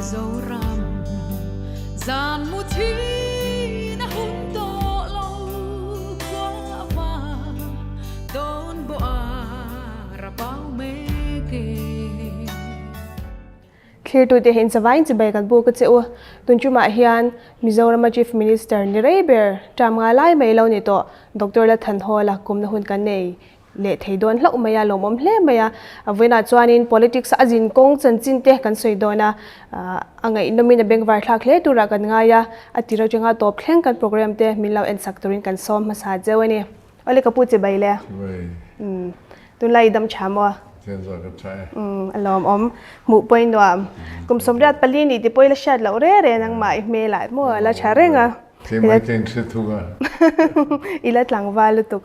Zoram zan mu thin a hun tawh lo khua a vang dawn bawh a rapau mek e. Thlirtute hian chavain chibai kan buk a che u. Tun tumah hian Mizorama Chief Minister ni rei ber term nga lai mai lo ni tawh Doctor Lathanhawla kumna hun kan nei leh thei dawn hlauh mai a, lawmawm hle mai a. A vawiinah chuanin politics a zin kawng chanchin te kan sawi dawn a, a ngaihnawmin a bengvar thlak hle turah kan ngai a, a tir atanga tawp thleng kan program te min lo en sak turin kan sawm hmasa zeuh a ni. Awle ka pu chibai le. Chibai. Umm tunlai i dam tha maw? Thian zawk ka tha e. Umm a lawmawm. Hmuh pawhin nuam. Kum 34 nih ti pawhin la hriat loh reng reng nangmah i hmel ah maw la tha reng a. Tlem ai tleng hre thung a. I la tlangval lutuk.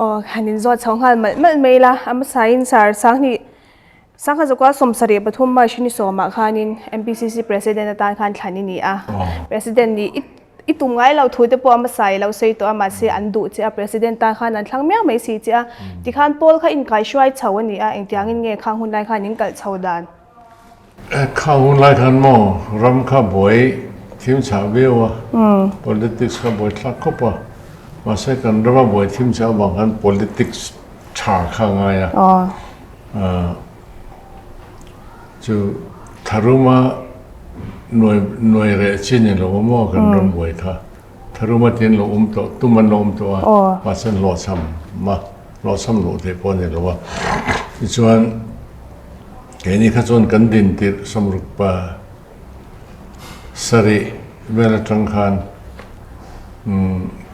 Aw han in zawt chho nghal malh malh mai la, a hmasain sar sanghnih sangha zakua 73 March ni sawmah khanin MPCC President atan khan thlan i ni a. President nih i i tum ngai lo thu te pawh a hmasa i lo sawi tawh a, mahse an duh che a, President tan khan an thlang miau mai si che a. Tikhan Paul kha inkai hruai chho a ni a, engtiangin nge khang hun lai khan in kalh chho dan? Khang hun lai khan maw ram kha buai thim chah viau a, politics kha buai thlak khawp a, mahse kan rama buai thim chah avang khan politics tha kha a ngai a, chu tharuma nuai nuai reh chi ni lo maw kan ram buai kha, tharuma tin lo awm tawh tum an lo awm tawh a, mahse hlawhchham a hlawhchham luh theih pawh a ni lo a, tichuan. Keini kha chuan kan din tirh 60 pa sarih vel atang khan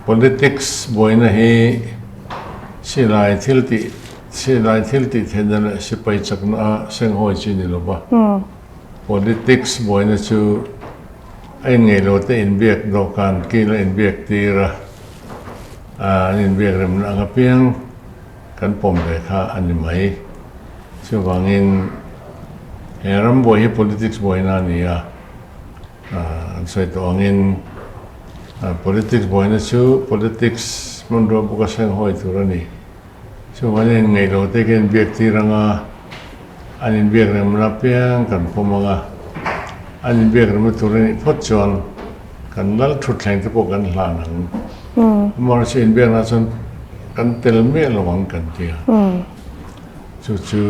politics buaina hi silai thil tih silai thil tih theihna leh sipai chakna a senghawi chi ni lo va. Politics buaina chu a inngeih lo te inbiak dawhkan kil a inbiak tir a, an inbiak remna ang apiang. Kan pawm ve kha a ni mai. Chuvangin he ram buai hi politics buaina a ni a, an sawi tawh angin politics buaina chu politics hmanrua bawka senghawi tur a ni. Chuvangin inngeih lo te kan inbiak tir ang a, an inbiak remna apiang kan pawm ang a, an inbiak remna tur a nih phawt chuan kan lal thutthleng te pawh kan hlan ang. Amaherawhchu inbiakna chuan kan tel miah lo ang kan ti a. Chu chu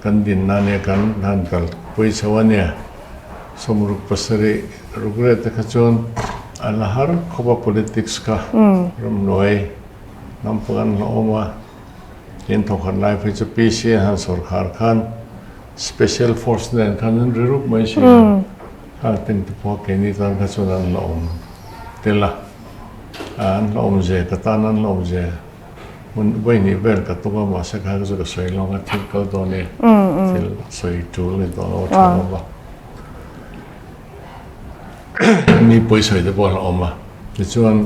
kan dinna ania kan han kal pui chho a nia. 67 ruk te kha chuan a la har khawp a politics kha ramhnuai hnam pawh an la awm a. Tin thawkhat lai phei chu PC an han sawrkhar khan Special force nen khan an ri rup mai si a, khang tin te pawh keini tan kha chuan an la awm tel a, an la awm ze ka tan an la awm ze hmun vawihnih vel ka tum a mahse kha chu ka sawi lawng a thil kal dawn e thil sawi tul ni tawh lo tha lo va mi pawi sawi te pawh a la awm a tichuan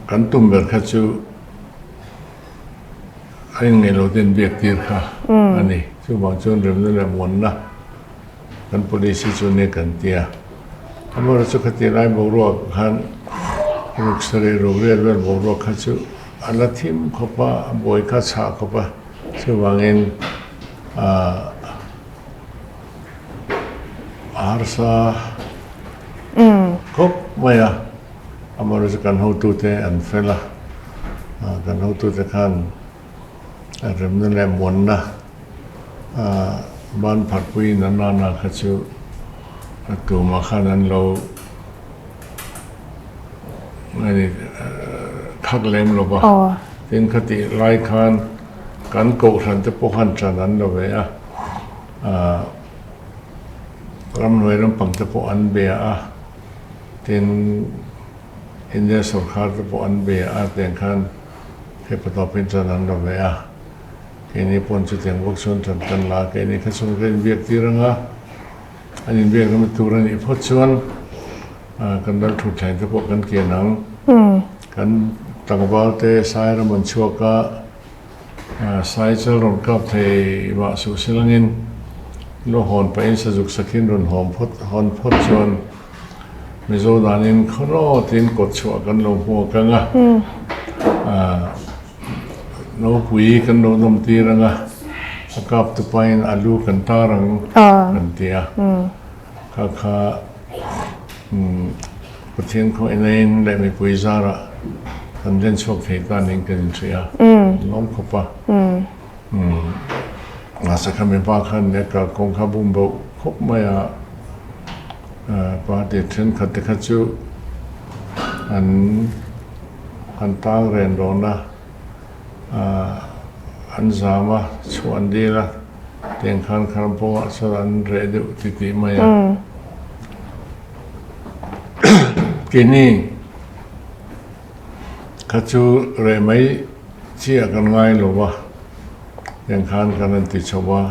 Kan tum ber kha chu a inngeih lo ten biak tir kha a ni. Chuvang chuan remna leh muanna kan policy chu nia kan ti a. Amaherawhchu chu khati lai boruak khan ruk sarih ruk riat vel boruak kha chu a la thim khawp a, a buai kha chhah khawp a. Chuvangin ah a harsa khawp mai a. Amaherawhchu chu kan hotute an fel a, kan hotute khan remna leh muanna ban pharpuiin an rana kha chu a tumah khan an lo khak lem lo va. Tin, khatih lai khan kan kohhran te pawh khan ṭan an lo ve a, ramhnuai lampang te pawh an bia a. Tin, India sorkar te pawh an be a, tiang khan hei patawpin ṭan an la ve a. Keini pawn chutiang bawk chuan ṭan kan la a, keini kha chuan ka inbiak tir ang a, an inbiak rem tur a nih phawt chuan kan lal thutthleng te pawh kan kian ang. Kan tlangval te sai ram an chhuak a, sai chal rawn kap thei mah suh silangin lu hawn pahin sazuk sakhin rawn hawn phawt hawn phawt chuan Mizo danin khawlaw tiin kawt chhuah kan lo hmuak ang a. Nopui kan lo nawm tir ang a, a kap tu pain a lu kan tar ang kan ti a. Kha kha Pathian khaw enain leh mipui zarah kan len chhuak thei ta niin kan inhria a, lawm khawp a. Mahse kha mipa khan nia kalkawng kha bum boh khawp mai a, party thenkhat te kha chu an han tang ren rawn a, an zam a, chhuah an dil a, tiang khan Kharmpawngah chuan an reh deuh ti tih mai a. Keini kha chu reh mai chiah kan ngai lo va, tiang khan kan rawn ti chho a.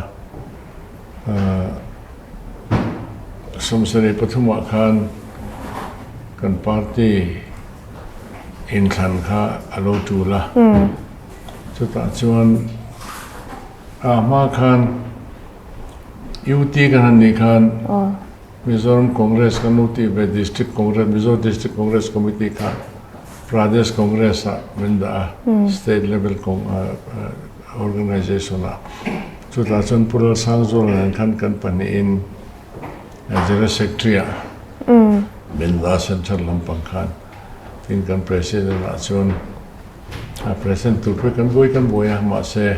Sawmsarih pathumah khan kan party inthlan kha a lo tul a, chutah chuan a hma khan UT kan han nih khan Mizoram Congress kan lo tih ve District Congress, Mizo District Congress Committee kha Pradesh Congress ah min dah a, State level organization ah. Chutah chuan Pu Lalsangzuala nen khan kan pahnihin General Secretary ah min dah a Central lampang khan. Tin kan President ah chuan President tur pawh kan buai kan buai a, mahse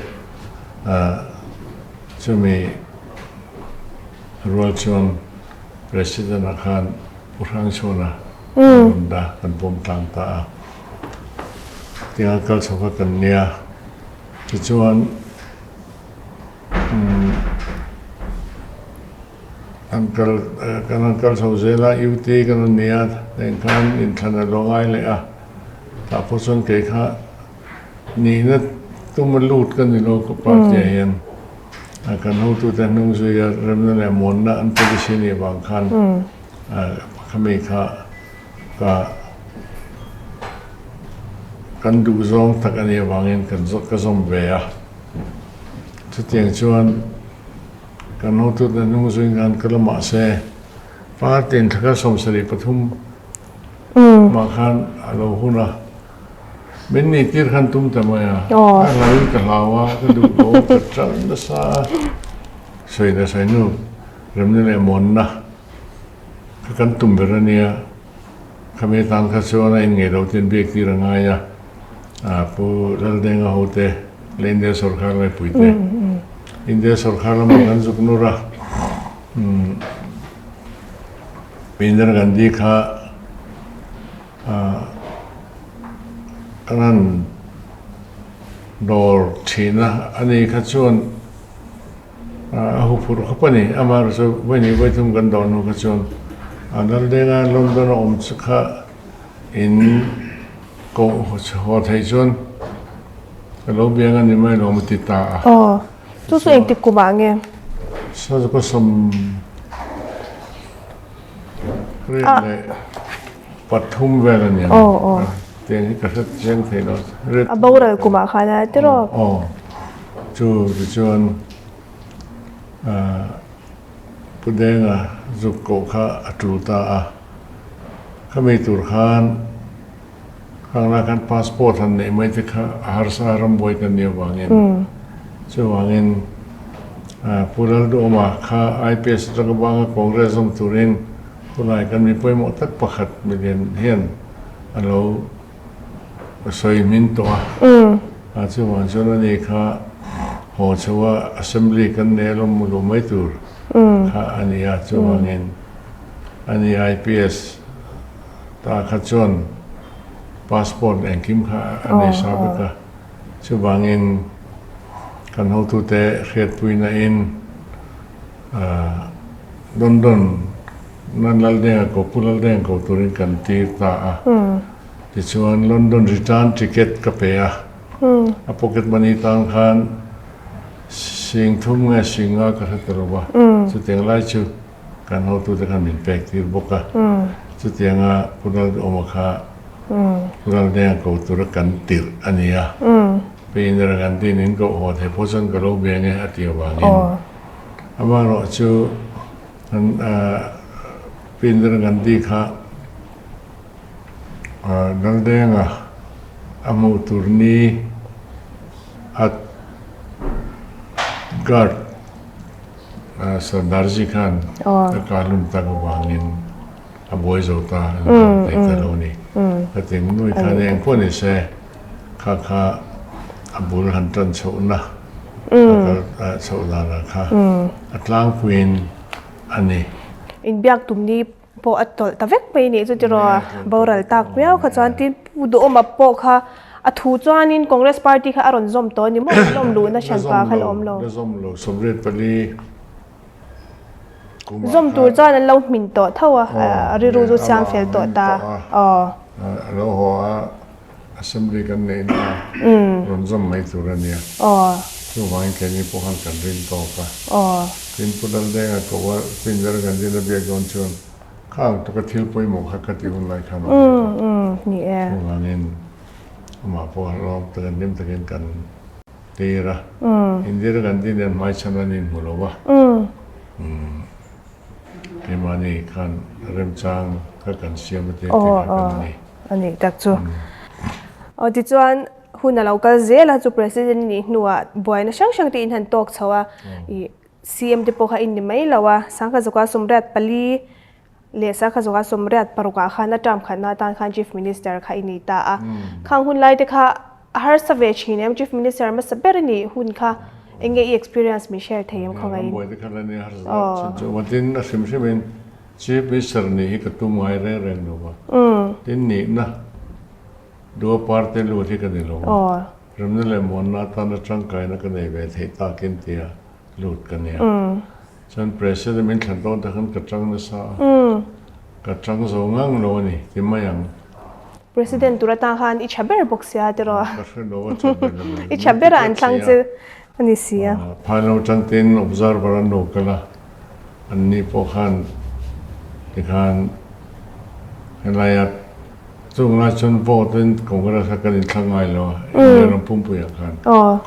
chumi Rual chuan President ah khan Pu Hrangchhuana kan rawn dah, kan pawm tlang ta a. Tianga kal chho kha kan nia. Tichuan an kal kan rawn kal chho zel a, UT kan rawn ni a, eng khan inthlan a lo ngai leh a. Tah pawh chuan kei kha Nihna tuma lut ka ni lo ka party ah hian kan hotute hnung zuia remna leh muanna an policy nih vang khan khami kha ka kan duh zawng tak a nih avangin kan ka zawm ve a. Chutiang chuan kan hotute hnung zuiin khan ka la mahse party in thla 73 mah khan a lo hun a. Min nih tir khan tum ta mai a, ka hlauin ka hlau a, ka duh lo, ka ṭalh nasa a, sawi leh sawi hnu remna leh muanna kha kan tum ber a nia, khami atan kha chuan a inngeih loh ten biak tir a ngai a, Pu Laldenga hote leh India sawrkar laipui te, India sawrkar lamah kan zuk nur a, Indira Gandhi kha. Kan han dawr thin a, ani kha chuan a huphurh khawp a ni. Amaherawhchu chu vawiin vawithum kan dawr hnu kha chuan a Laldenga London a awm chu kha in koh haw theih chuan ka lo biang a ni mai lo maw ti ta a. Aw, chu chu engtik kum ah nge? Sazuka sawm. Rin leh pathum vel a ni ang. Aw aw. Tiang hi ka hre chiang thei lo. Red A boral kumah khan a tiraw? Aw. Chu tichuan Pu Denga zuk koh kha a tul ta a. Khami tur khan khang lai khan passport han neih mai te kha a harsa a rambuai kan nih avangin chuvangin Pu Lalduhawma kha IPS atanga banga Congress awm turin tunlai kan mi pawimawh tak pakhat milian hian a lo sawi hmin tawh a, chuvang chuan ani kha haw chho a Assembly kan nei alawm mu luh mai tur kha a ni a, chuvangin ani IPS Ta kha chuan passport engkim kha a nei sa vek a, chuvangin kan hotute hriatpuina in London nan Laldenga ko Pu Laldenga ko turin kan tir ta a, tichuan London return ticket ka pe a, a pocket money tan khan sing thum nge sing nga ka hre ta lo va, chutiang lai chu. Kan hotute khan min pek tir bawk a, chutianga Pu Lalduhawma kha Pu Laldenga ko tura kan tirh a ni a, Pi Indira Gandhi nin koh haw thei pawh chuan ka lo bia nge a ti avangin amaherawh chu Pi Indira Gandhi kha Laldenga a hmuh tur ni. A guard Sardarji khan a kahlum tak avangin a buai zo ta an han thei ta lo a ni. Ka ti nui khan eng pawh ni se kha kha a bul han tan chhohna a kal chhoh danah kha a tlangpuiin a ni. Inbiak tum ni pawh a tawlh ta vek mai nih chu tiraw boral tak miau kha chuan tin Pu Duhawma pawh kha a thu chuanin Congress party kha a rawn zawm tawh a ni maw an lawm luhna hranpa kha la awm lo. La zawm lo 84 kumah Zawm tur chuan an lo hmin tawh tho a a rilru chu siam fel tawh ta aw. A lo haw a Assembly kan neih na a rawn zawm mai tur a nia. Chuvangin keini pawh khan kan rin tawk a. Tin Pu Laldenga koh a Indira Gandhi na biak dawn chuan khang taka thil pawimawh kha ka ti hun lai khan a awm lo. Chuvangin amah pawh lawm takin hlim takin kan tir a. Indira Gandhi nen hmaichhan an inhmu lo va. Keimahni khan remchang kha kan siam a tir tih kha kan ni. A nih tak chu. Aw tichuan hun a lo kal zel a chu President nih hnuah buaina hrang hrang te in han tawk chho a ih CM te pawh kha in ni mai lo a sangkhat zawka 84 leh sangkhat zawka 86 ah khan a term khatna atan khan Chief Minister kha i ni ta a. Khang hun lai te kha A harsa ve thin em Chief Minister hmasa ber a nih hun kha eng nge i experience min share thei em khawngaih in? Rambuai te kha la nia harsa thin chu awm tin a hrim hrim in Chief Minister nih hi ka tum ngai reng reng lo va tin nihna dua party lut hi ka ni lo va remna leh muanna atana tangkaina ka nei ve theih takin tia lut ka nia chuan President min thlan dawn te khan ka tang nasa a ka tang zo ngang lo a ni ti mai ang. President tur atan khan i tha ber bawk sia tiraw? Ka hre lo a tha ber lo. I tha ber a an thlang che a ni sia. Phailo tantin observer an lo kal a, an ni pawh khan tikhan helaia chunglai chuan vote in Congress kha kan inthlang ngai lo a, India ram pumpuiah khan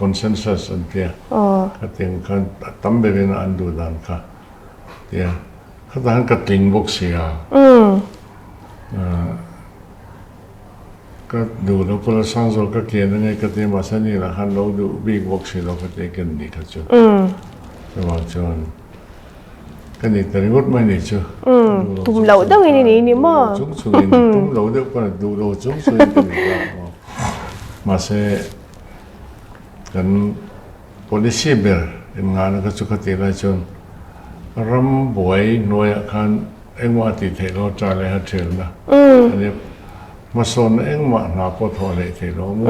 consensus an tia, khatiang khan a tam berin an duh dan kha tia, khatah khan ka tling bawk sia. Ka duh lo pawh la sang zawk ka kian ange ka ti mahse ni lah khan lo duh bik bawk si lo ka ti ken ni kha chu chuvang chuan ka ni ta ringawt mai ni chu tum loh deuh in i ni ni maw chung chung in tum lo deuh pawh duh lo chung chung in ka ni ta mahse kan policy ber innghahna kha chu ka tih lai chuan ram buai hnuaiah khan Engmah tih theih lo cha leh a ṭhelna a nia. Hmasawnna engmah hna pawh thawh leh theih lo maw?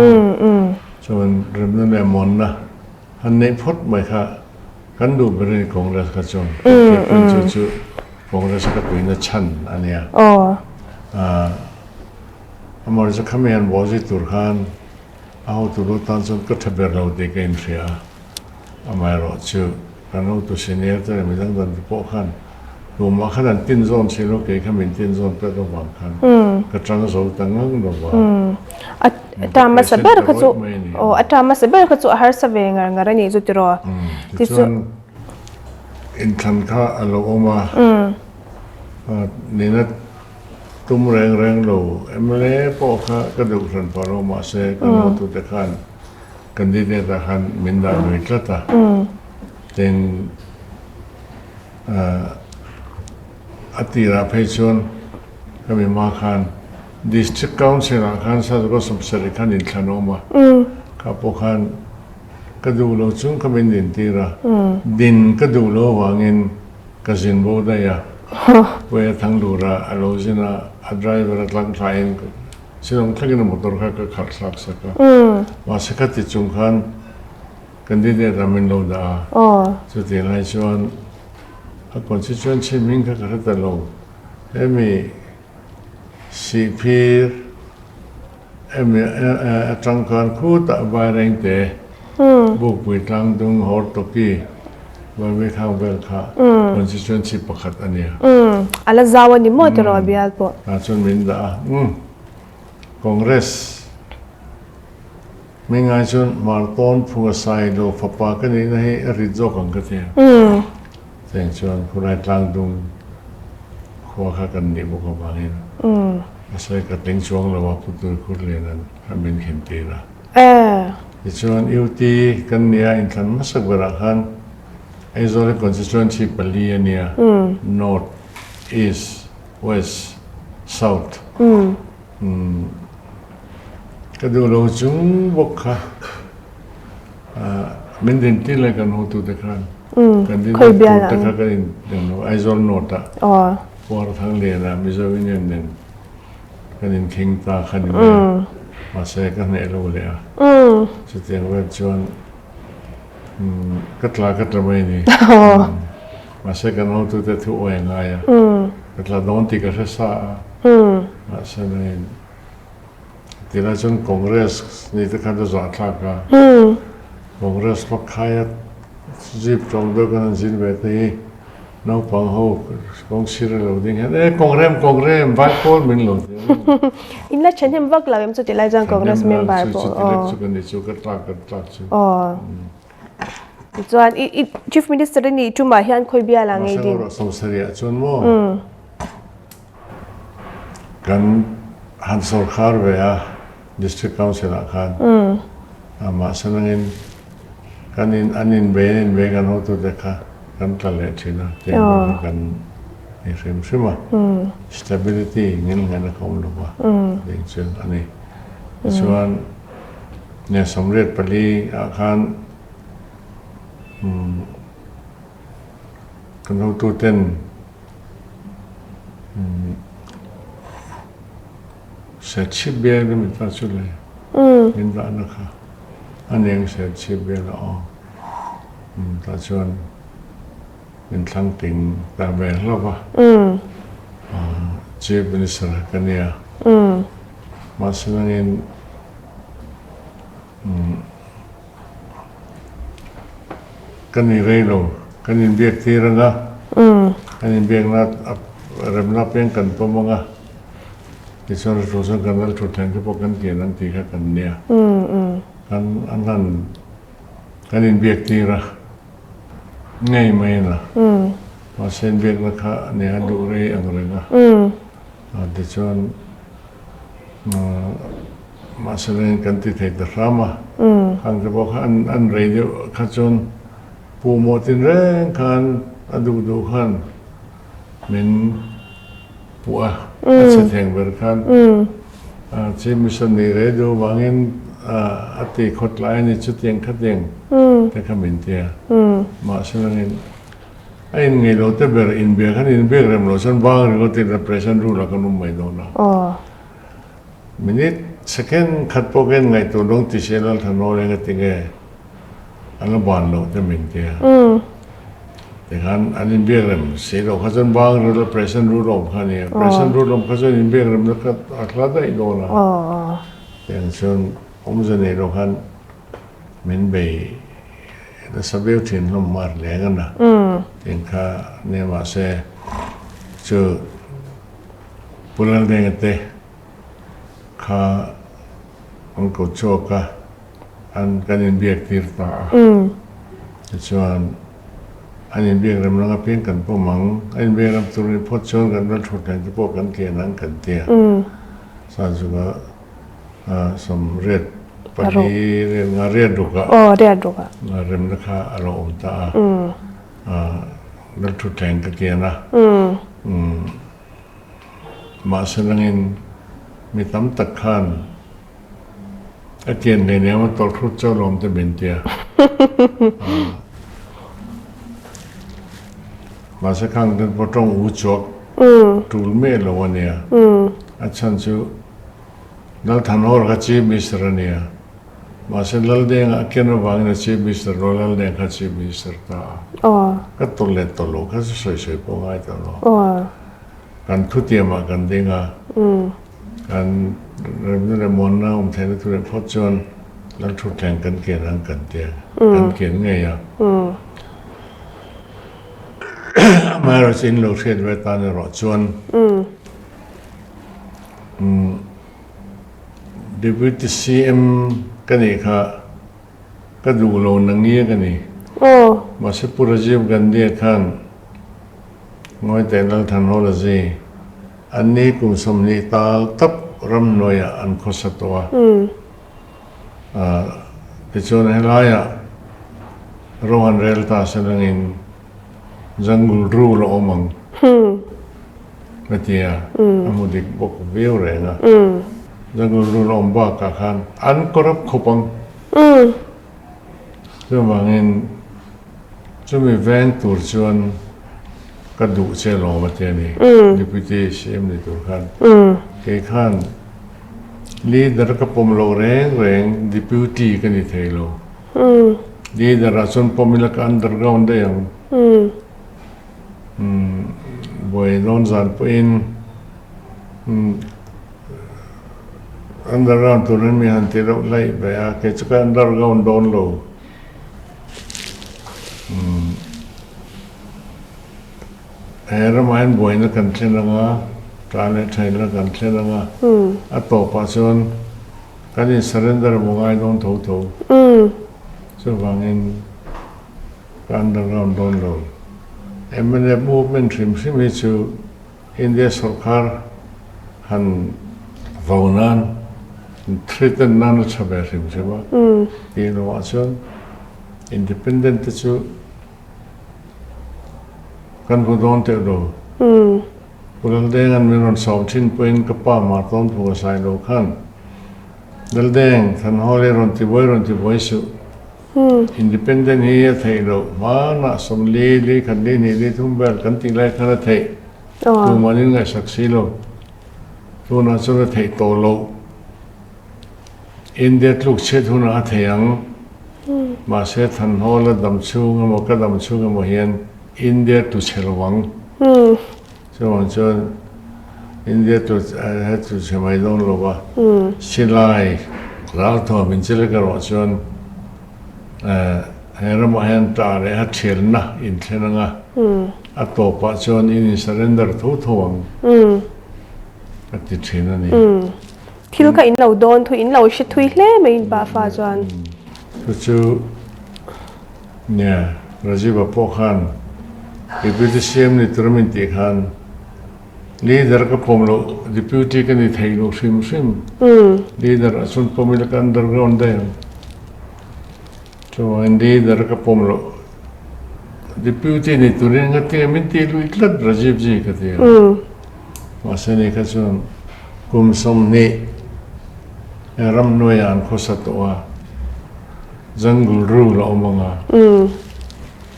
Chuan remna leh muanna han neih phawt mai kha kan duh ber a ni Congress kha chuan. Kan tih pawhin chu chu Congress ka tuina chhan a nia. Amaherawhchu khami han bawhzui tur khan a hotu lu tan chuan ka ṭha ber lo tih ka inhria a. Amaherawhchu kan hotu senior te leh midang dang te pawh khan Tumah khan an tin zawn si lo, kei kha min tin zawn pet avang khan ka tang zo ta ngang lo va. A term hmasa ber kha chu aw a term hmasa ber kha chu a harsa ve ngar ngar a nih chu tiraw. Tichuan inthlan kha a lo awm a, nihna tum reng reng lo mla pawh kha ka duh hran pah lo mahse kan hotute khan candidate ah khan min dah lui tlat a, tin A tirah phei chuan ka mi hma khan District Council ah khan Sazawka 70 khan inthlan a awm a, kha pawh khan ka duh lo chung kha min din tir a, din ka duh lo avangin ka zin bo daih a, Puia Thanglura a lo zin a, a driver a tlang thlain Shillong thlengin a motor kha ka khalh thlak sak a, mahse khati chung khan Candidate ah min lo dah a, chutih lai chuan a constituency hming kha ka hre ta lo, hemi Sihphir emi atang khan khutah Vairengte, Bukpui Tlangdung, Hortoki, Vaivethang vel kha constituency pakhat a nia. A la zau a ni maw tiraw a bial pawh? Tah chuan min dah a, umm Congress. Mi ngai chuan Martawn phunga sai lo fapa ka nihna hi a rit zawk ang ka ti a. Cheng chuan khulai tlangdung khua kha kan nih bawk avangin a sawi ka tling chuang lo a, Putur Khurlian an kha min khin tir a. Tichuan UT kan nia inthlan hmasa berah khan Aizawl hi constituency pali a nia, North, East, West, South. Ka duh lo chung bawk kha min din tir lai kan hotute khan kan din tur te kha kan in lo Aizawl North ah Puarthangliana Mizo Union nen kan inkhing ta kha ni mai a, mahse ka hneh lo leh a, chutiang vel chuan ka tla ka tla mai a ni. Mahse kan hotute thu uai a ngai a, ka tla dawn tih ka hre sa a, mahse nangin tilai chuan Congress ni te khan a zahthlak a, Congress hmakhaia jeep tawng deuh kan han zin ve te hi Naupang ho kawng sir a lo ding hian, E Congrem, Congrem, vai pawl min lo ti a. In la thahnem vak lo em chu ti lai chuan Congress member pawh. Chu ti lek chu ka ni chu, ka tlak ka tlak chu. Aw. Tichuan i i Chief Minister i nih tumah hian khawi bial ah ngei din? Mahse Sawmsariah chuan maw kan han sawrkhar ve a District Council ah khan mahse nangin kan in an inbei an inbei kan hotute kha kan tla leh thin a tiang ber kha kan ni hrim hrim a stability ngil ngaihna ka awm lo va ding chu a ni. Tichuan ne 84 ah khan kan hotuten Serchhip bial ka mit ta chu le min dahna kha a ning Serchhip bial a awm tah chuan min thlang ting ta ve hlauh a Chief Minister ka nia mahse nangin ka ni rei lo kan inbiak tir anga kan inbiakna remna piang kan pawm anga tichuan a tul chuan kan lal thutthleng te pawh kan kian ang tih kha kan nia kan an han kan inbiak tir a ngei mai a na mahse inbiakna kha nia duh rei ang reng a tichuan. Mahse lengin kan ti thei ta hram a, khang te pawh kha an rei deuh kha chuan Pu Maw tinreng khan a duh duh khan min puh a, a chhe theng ber khan Chief Minister nih rei duh vangin a ti khawt lai a ni chutiang khatiang te kha min ti a, mahse lengin A in ngei lo te ber inbiak an inbiak rem lo chuan bang ringawt in repression rule ah kan awm mai dawn a. Minute second khat pawh ka in ngaihtuah dawng ti se Lalthanawl eng a ti nge an la ban loh te min ti a. Tikhan an inbiak rem si loh kha chuan bang rule repression rule a awm kha a ni a. Repression rule awm kha chuan inbiak rem na kha a hla daih dawn a. Tiang chuan awmze nei lo khan min bei Nasa viau thin hlawm mar leng a na tih kha nia mahse chu Pu Laldenga te kha an ko chhuak a, an kan inbiak tir ta a. Tichuan an inbiak rem lang apiang kan pawm ang, a inbiak rem tur ni phawt chuan kan ral thut hleng te pawh kan kian ang kan ti a. Sanzuka 84 riat nga riat ruk ah Aw riat ruk ah. Remna kha a lo awm ta a. Lalthutthleng ka kian a. Mahse langin mi tam tak khan a kian hle nia maw tawlhrut chauh lawm te min tia. Mahse khang ten pawh tawng u chuak tul meh lo a nia. A chhan chu Lalthanhawr kha Chief Minister a nia. Mahse Laldengah a ken avangin a Chief Minister lo Laldeng kha Chief Minister ta a. Ka tawlh leh tawlh lo kha chu sawi sawi pawh ngai tawh lo. Kan thutiamah kan ding a, kan remna leh muanna awm theihna tur leh phawt chuan Lalthutthleng kan ken ang kan ti a, kan ken ngei a. Amaherawhchu in lo hriat ve tan erawh chuan Deputy CM ka nih kha ka duh lo na ngiak a ni. Mahse Pu Rajiv Gandhi-a khan Ngawiteh Lalthanhawla zi an ni kum 20 tal tap ramhnuaiah an khawsa tawh a. Tichuan helaiah ro han rel ta se langin jungle rule a awm ang ka ti a, a hmu dik bawk viau reng a. Jungle rule a awm bakah khan an corrupt khawp ang. Chuvangin chumi veng tur chuan ka duh che lawm a ti a ni, Deputy CM ni tur khan. Kei khan Leader ka pawm loh reng reng Deputy ka ni thei lo. Leader ah chuan pawm ila ka underground daih ang. Buai dawn zan pawhin Underground turin mi han ti reuh laih ve a, kei chu ka underground dawn lo. He ramah hian buaina kan thlen ang a, ta leh thaina kan thlen ang a, a tawpah chuan kan in surrender maw ngai dawn tho tho. Chuvangin ka underground dawn lo. Mnf movement hrim hrim hi chu India sawrkar han vau nan, threaten nan a tha ve hrim hrim a, tih lohah chuan independent te chu kan hmu dawn teuh lo. Pu Laldenga'n min rawn sawm thin pawhin ka pa Martawn Phunga Sailo khan, Laldeng, Thanhawli rawn ti buai rawn ti buai suh. Independent hi a theih loh hmanah 40, li khat li hnih li thum vel kan tih lai khan a theih. Tuman in ngaihsak si lo. Tunah chuan a theih tawh loh. India tluk chhiat hunah a thei ang. Mahse Thanhawla dam chhung emaw ka dam chhung emaw hian India tlu chhe lo ang. Chuvang chuan India tlu he tlu chhe mai dawn lo va, silai ralthuam in chilek erawh chuan he ramah hian tah leh a thialna in thlen ang a, a tawpah chuan in in surrender tho tho ang a ti thin a ni. Thil kha in lo dawn thui, in lo hre thui hle mai in pa fa chuan. Chu chu Nia, Rajiva pawh khan Deputy CM ni tur min tih khan Leader ka pawm loh, Deputy ka ni thei loh hrim hrim. Leader ah chuan pawm ila ka underground daih ang. Chuvangin Leader ka pawm loh, Deputy ni turin nga tinge min tih luih tlat Rajiv ji ka ti a. Mahse ni kha chuan kum 20 ramhnuaiah an khawsa tawh a. Jungle rule a awm ang a,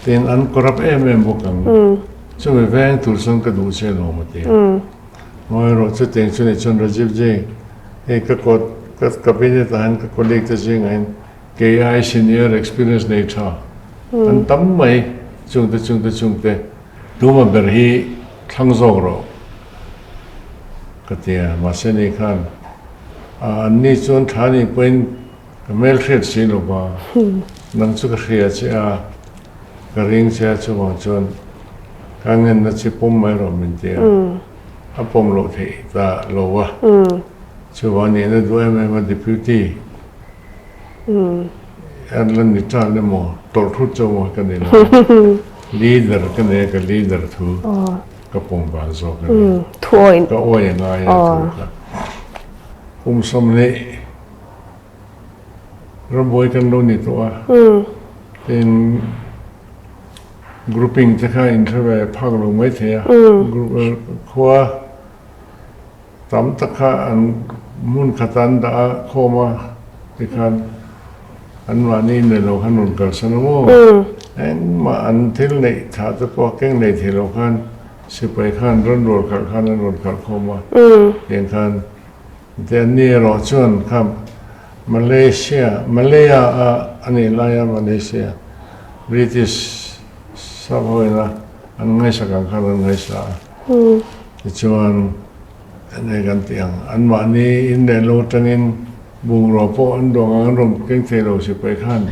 tin an corrupt em em bawk ang, chumi veng tur chuan ka duh che lawm a ti a. Ngawi rawh chutiang chu nih chuan Rajiv ji, hei ka kawt ka cabinet ah hian ka colleague te zingah hian kei ai senior experience nei tha an tam mai, chungte chungte chungte tuma ber hi thlang zawk rawh ka ti a, mahse ni khan anni chuan tha nih pawhin Ka hmelhriat si lo va, nang chu ka hria che a, ka ring che a, chuvang chuan ka ngenna chi pawm mai rawh min ti a, a pawm loh theih ta lo a, chuvang nihna duh em em a Deputy an la ni tan emaw tawlh thut chu emaw ka ni lo a, Leader ka nei a, ka Leader thu ka pawm vang zawk a ni, ka awi a ngai a thu kha kum 20. Rambuai kan lo ni tawh a, tin grouping te kha in hre ve phak lo mai thei a, khua tam tak kha an hmun khat an dah a khawm a tikhan an mahni nei lo khan rawn kalsan a maw, engmah an thil neih thah te pawh keng nei thei lo khan sipai khan rawn rual khalh khan an rawn khalh khawm a, tiang khan. Danny erawh chuan kha Malaysia, Malaya a a nih laia Malaysia, British sap hoina an ngaihsak ang khan an ngaihsa a. Tichuan enge kan tih ang, anmahni in leh lo atangin bungrua pawh an duang ang an rawn keng thei lo sipai khan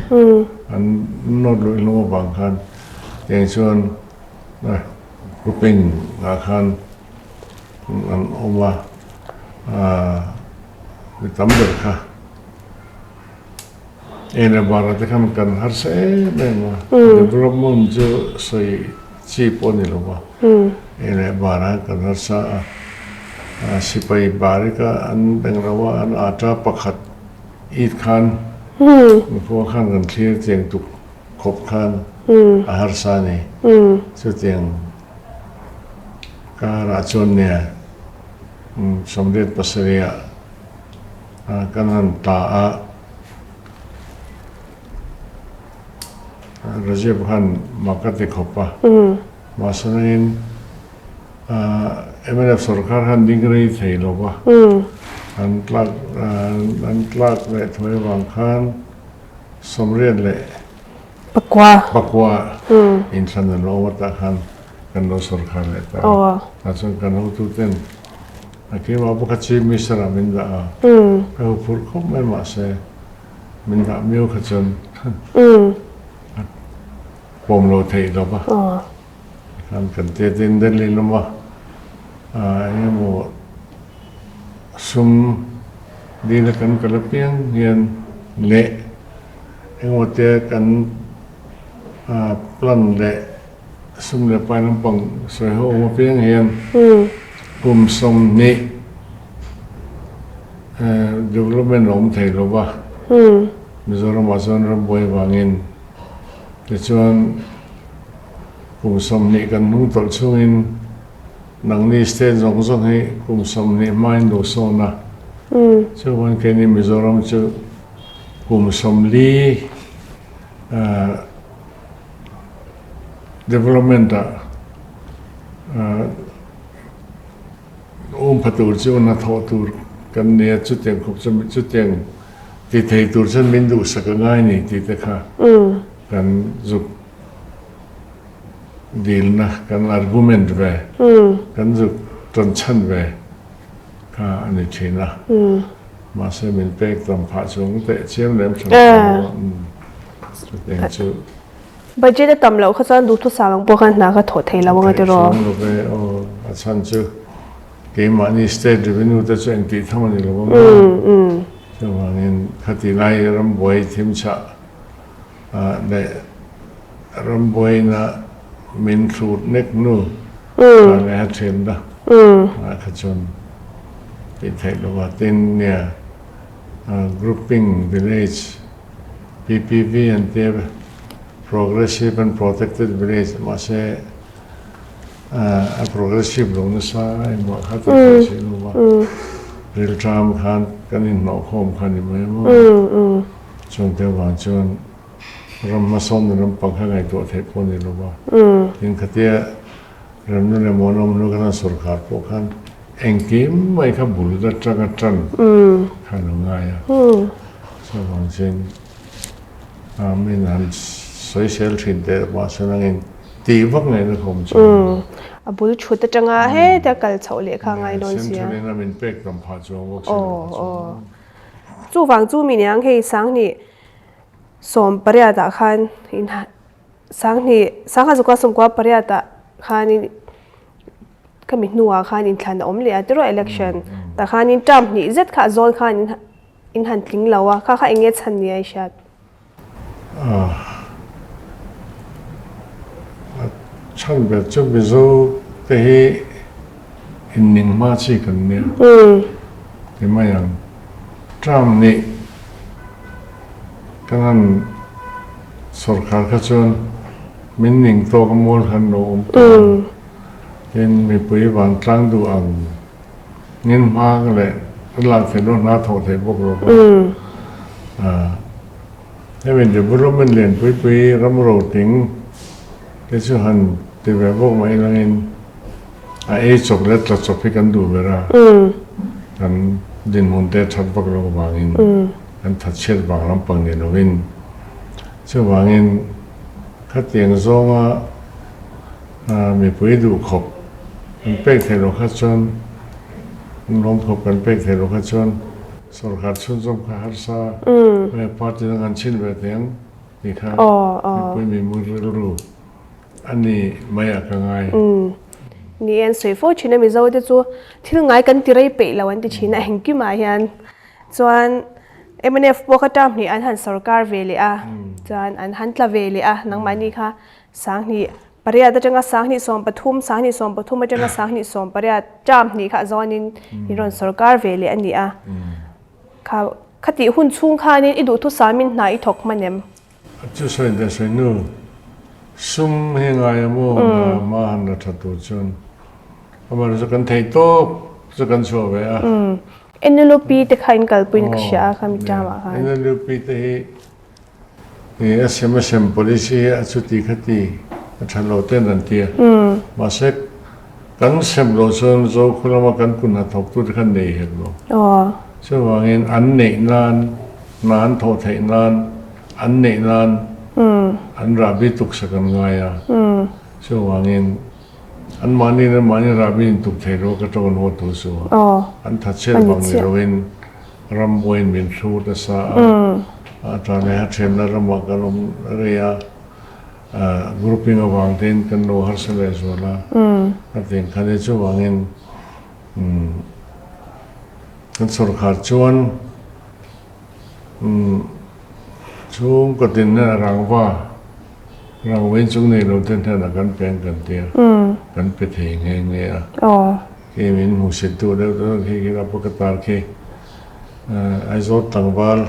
an nawt luih hlawm avang khan tiang chuan grouping ah khan an awm a, aaa mi tam ber kha en leh bara te khan kan harsa em em a, development chu sawi chi pawh a ni lo va, en leh bara kan harsa a, sipai bari kha an beng lo a, an ata pakhat it khan. Khua khan kan thlir tiang tuk khawp khan a harsa a ni. Chutiang karah chuan nia 87 ah kan han ta a, Rajiv khan mak a ti khawp a, mahse nangin mnf sorkar khan ding rei thei lo va, an tlak an tlak leh thuai avang khan 88 inthlan an lo awm atah khan kan lo sorkar leh ta a, tah chuan kan hotuten a keimah pawh kha Chief Minister ah min dah a, ka huphurh khawp mai mahse min dah miau kha chuan a pawm lo theih lo va. Khan kan tia tin Delhi lama eng emaw sum dila kan kal apiang hian leh eng emaw tia kan plan leh sum leh pai lampang sawi ho awm apiang hian kum 20 development a awm thei lo va, Mizoramah chuan rambuai vangin tichuan Kum 20 kan hnung tawlh chungin nangni state zawng zawng hi kum 20 hmain lo sawn a. Chuan keini Mizoram chu kum 40 development ah um pha tur chu hnathawh tur kan nia chutiang khawp chu chutiang ti thei tur chuan min duhsak a ngai ni tih te kha kan zuk Dilna kan argument ve, kan zuk tawn chhan ve kha a ni thin a. Mahse min pek tam phah chung teh chiam lem hran lo a, chutiang chu. Budget a tam loh kha chuan duhthusam ang pawh khan hna kha thawh thei lo ang a ti rawh. Thei chuang lo ve aw, a chhan chu keimahni state revenue te chu engtih tham a ni lo ang a. Chuvangin khati lai rambuai thimchhah leh rambuaina min thlur nek nu kha leh a then na ah kha chuan tih theih lo a tin nia grouping village PPV an tia progressive and protected village mahse a progressive lo nasa engmah kha tih theih si lo a rilṭam khan kan inhnawhkhawm kha ni mai maw. Chungte avang chuan ram hmasawn ram pang kha ngaihtuah theih pawh a ni lo va. Tin, khatia remna leh muanawm hnu khan sorkar pawh khan engkim mai kha bul atanga tan khan a ngai a. Chuvang chuan min han sawisel thin teh mahse nangin tih vak ngaihna kha awm chuang lo. A bul thut atanga heta kal chhoh leh kha a ngai dawn sia. Central in a min pek tam phah chuang bawk si lo kha chuan. Chuvang chu mi niang hei 2018 ah khan in 2098 ah khanin khami hnuah khan inthlan a awm leh a tiraw election tah khanin term hnih zet kha a zawn khan in han tling lo a kha kha eng nge chhan nia i hriat? A chhan ber chu Mizo te hi inning hma chi kan nia ti mai ang. Term nih kan han sorkar kha chuan min ning tawk a mual khan lo awm tawh a, tin mipui vantlang duh ang Ngin hma leh a lak theih loh hna thawh theih bawk lo va. Hemi development lianpui pui ram roting te chu han ti ve bawk mai langin a ei chawp leh tla chawp hi kan duh ber a, kan dinhmun te that vak loh avangin kan thatchhiat vang lampang ni lovin chuvangin khatiang zawnga Mipui duh khawp kan pek theih loh kha chuan, lawm khawp kan pek theih loh kha chuan sorkar chhunzawm kha harsa nge party dang an chhin ve teh ang tih kha mipui mimur rilru a ni mai ah ka ngai. Ni e, an sawi fo thin a Mizo te chu thil ngai kan ti rei peih lo an ti thin a engkimah hian chuan mnf pawh kha term hnih an han sorkar ve leh a chuan an han tla ve leh a nangmahni kha 2008 atanga 2013, 2013 atanga 2018 term hnih kha zawnin in rawn sorkar ve leh a ni a. Kha Khatih hun chhung khanin i duhthusamin hna i thawk hman em? A chu sawi leh sawi nu, sum hi ngai a maw hna hma han la tha tur chuan amaherawhchu chu kan theih tawp chu kan chhuah ve a. NLUP te kha in kalpuiin ka hria a khami term ah khan. NLUP te hi i a sem a sem policy hi a chuti khati a tha lo ten an ti a. Mahse kan sem loh chuan Zokhaw lama kan kun hnathawktu te khan nei hek lo. Chuvangin an neih nan, hna an thawh theih nan, an neih nan an rahbi tuksak an ngai a. Chuvangin anmahniin anmahni rahbi intuk thei lo ka tawng an haw tur chu a. An thatchhiat vang ni loin rambuaiin min thlu nasa a. A tan leh a thenna ramah kan awm rei a. Grouping avang tein kan lo harsa leh zual a. A tiang khan hi chuvangin Kan sorkar chuan chhungkaw tin hian rangva, rangva inchung nei lo ten hian a kan peng kan ti a, kan pe thei nghe nghe a. Khi min hmuhsit duh deuh deuh khi khi a ka tar khi Aizawl tlangval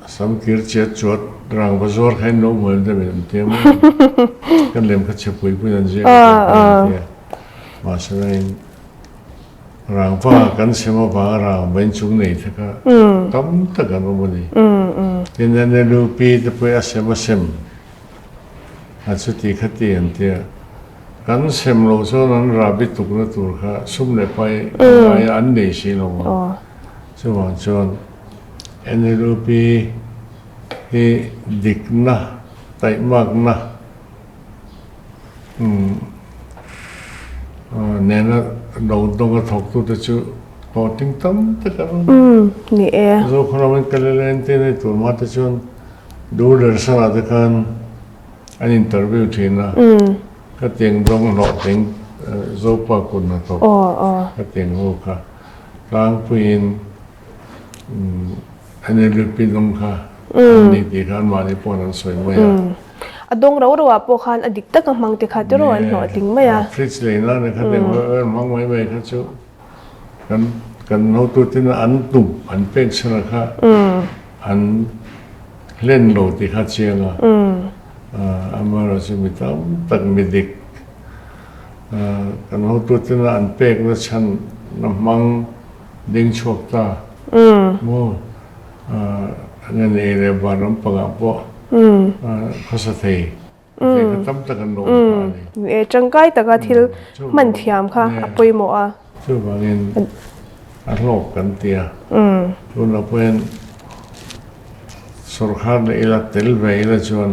Sam kir chiat chuat rangva zuar kha in lo hmu em deuh in ti a maw? Kan lem kha chhe pui pui an ziak a ti a. Mahse la in rangva kan sem avanga rangva in chung nei te kha tam tak an awm a ni. Tin NLUP te pawh hi a sem a sem a chuti kha ti an ti a. Kan sem loh chuan an rahbi tukna tur kha sum leh pai ngai an nei si lo a. Chuvang chuan NLUP hi dikna, taihmakna nena lo dawnga thawktute chu hlawhtling tam tak an awm a. Zokhawramin Kalelen te nei tur mah te chuan Doordarshan-ah te khan an interview thin a, ka tiang dawng hlawhtling Zopa kut hnathawk ka tiang ho kha tlangpuiin NLUP dawng kha an ni tih kha anmahni pawhin an sawi mai a. A dawng rau rauah pawh khan a dik taka hmang te kha tiraw an hlawhtling mai a. Fridge lei nana kha deuh a hmang mai mai kha chu kan kan hotuten an tum an pek chhan kha an hlen lo tih kha chiang a. Amaherawhchu mi tam tak mi dik kan hotuten an pekna chhan na hmang Ding chhuak ta maw an en ei leh van ram pangah pawh khawsa thei thei kha tam tak an lo awm phah a ni. E tangkai taka thil hman thiam kha a pawimawh a. Chuvangin a hlawk kan ti a, tunah pawhin sawrkar leh ila tel ve ila chuan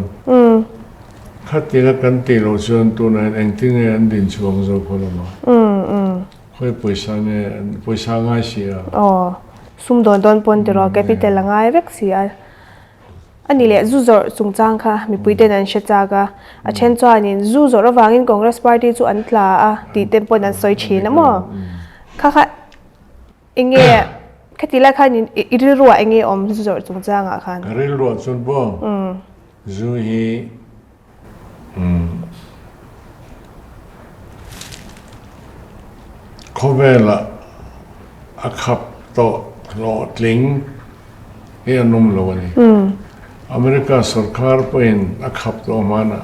khatinga kan tih loh chuan tunah hian engtin nge an din chhuang zawk haw lama. Khawi pawisa nge pawisa a ngai si a. Aw, sum dawn dawn pawn tiraw capital a ngai vek si a. A ni leh zu zawrh chungchang kha mipui ten an hre chak a, a then chuanin zu zawrh avangin Congress party chu an tla a tih te pawn an sawi thin a maw? Kha kha enge khati lai khan i rilruah enge awm zu zawrh chungchangah khan? Ka rilruah chuan pawh zu hi Khawvelah a khap tawh hlawhtling hi an awm lo a ni. America sorkar pawhin a khap tawh hmanah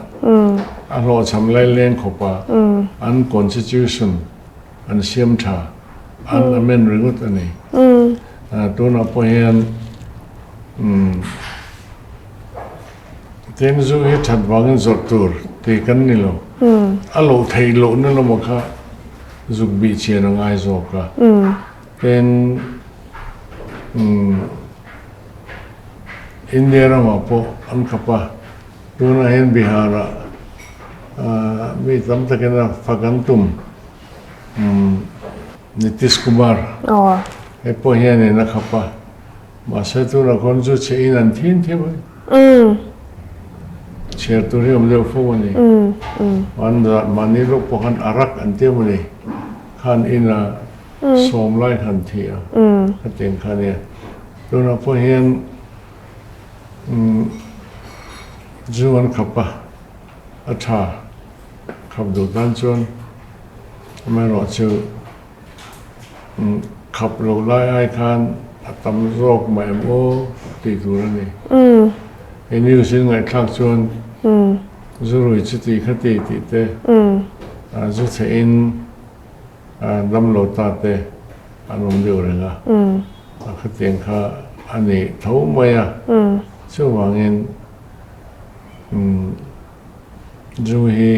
a hlawhchham lai leng khawpa an constitution an siam tha, an amend ringawt a ni. Tunah pawh hian Tin zu hi that vangin zawrh tur tih kan ni lo. A loh theih lohna lamah kha zuk bih chian a ngai zawk a. Tin India ramah pawh an khap a, tunah hian Bihar-ah mi tam takin a fak an tum Nitish Kumar hei pawh hianin a khap a. Mahse tunah khawn chu chhe in an thin theuh a ni. Chhiar tur hi awm deuh fo a ni. An mahni lawk pawh khan arak an ti a mawni. Khan ina sawm lai khan thi a. Khatiang kha nia. Tunah pawh hian zu an khap a, a tha khap duh tan chuan amaherawhchu khap lo lai ai khan. a tam zawk mah em aw tih tur a ni. He news in ngaihthlak chuan zu rui chuti khati tih te, zu chhe in damlo ta te an awm deuh reng a, a khatiang kha a ni tho mai a. Chuvangin zu hi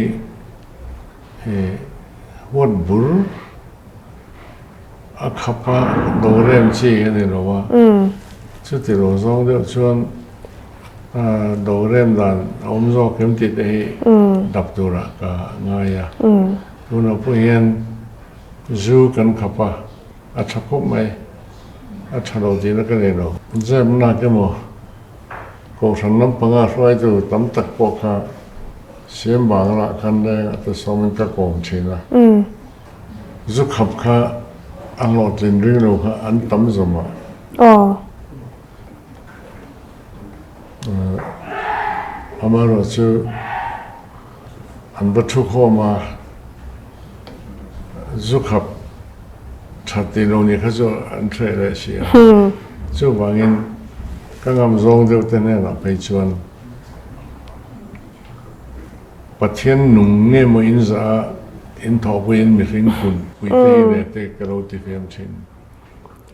huat bur a khap a, do rem chi a ni lo a, chuti lo zawng deuh chuan do rem dan a awm zawk em tih te hi dap turah ka ngai a. Tunah pawh hian zu kan khap a, a tha khawp mai, a tha lo tihna ka nei lo. Zepnak emaw Kohhran lampanga hruaitu tam tak pawh kha siam banglah khan leng a ti sawmin ka kawm thin a. Zu khap kha a hlawhtlin ring lo kha an tam zawm a. Amaherawh chu an va thu khawm a, zu khap tha tih lo ni kha chu an hreh leh si a. Chuvangin ka ngam zawng deuh te hnenah phei chuan Pathian nung nge maw in zah a, in thawhpuiin mihring pun pui te hi ve te ka lo ti fiam thin.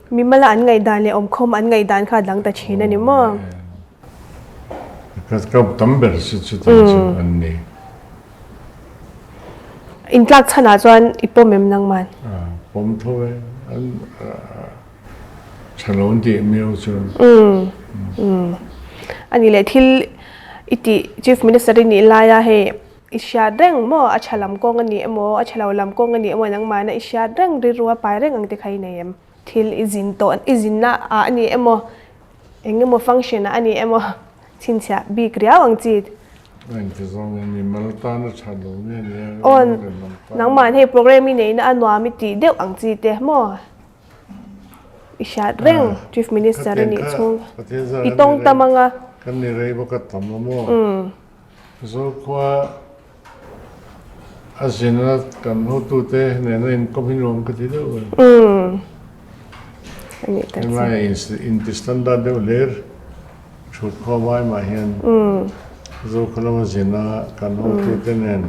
Mimala an ngaihdan leh awmkhawm an ngaihdan kha a dang ta thin a ni maw? Ka ka tam ber chu chutiang chu an ni. Intlak chhanah chuan i pawm em nangman? Pawm tho e. An tha lo an tih miau chuan. A nih leh thil i tih Chief Minister i nih laia hei i hriat reng maw a tha lam kawng a ni emaw a tha lo lam kawng a ni emaw nangmahna i hriat reng rilru a pai reng ang te kha i nei em? Thil i zin tawh i zinna ah a ni emaw Eng emaw function ah a ni emaw chhinchhiah bik riau ang chi. Engti zawng in mi mal tan a tha lo nge nia Aw nangmah hei program i neihna a nuam i tih deuh ang chi te maw i hriat reng Chief Minister a nih chhung i tawng tam ang a. Kan ni rei bawk a tam a maw. Zokhua a zina kan hotute nena inkawm hi nuam ka ti deuh a. Helaia inti standard deuh hlir thut khawm ai mah hian Zokhua lama zina kan hotute nen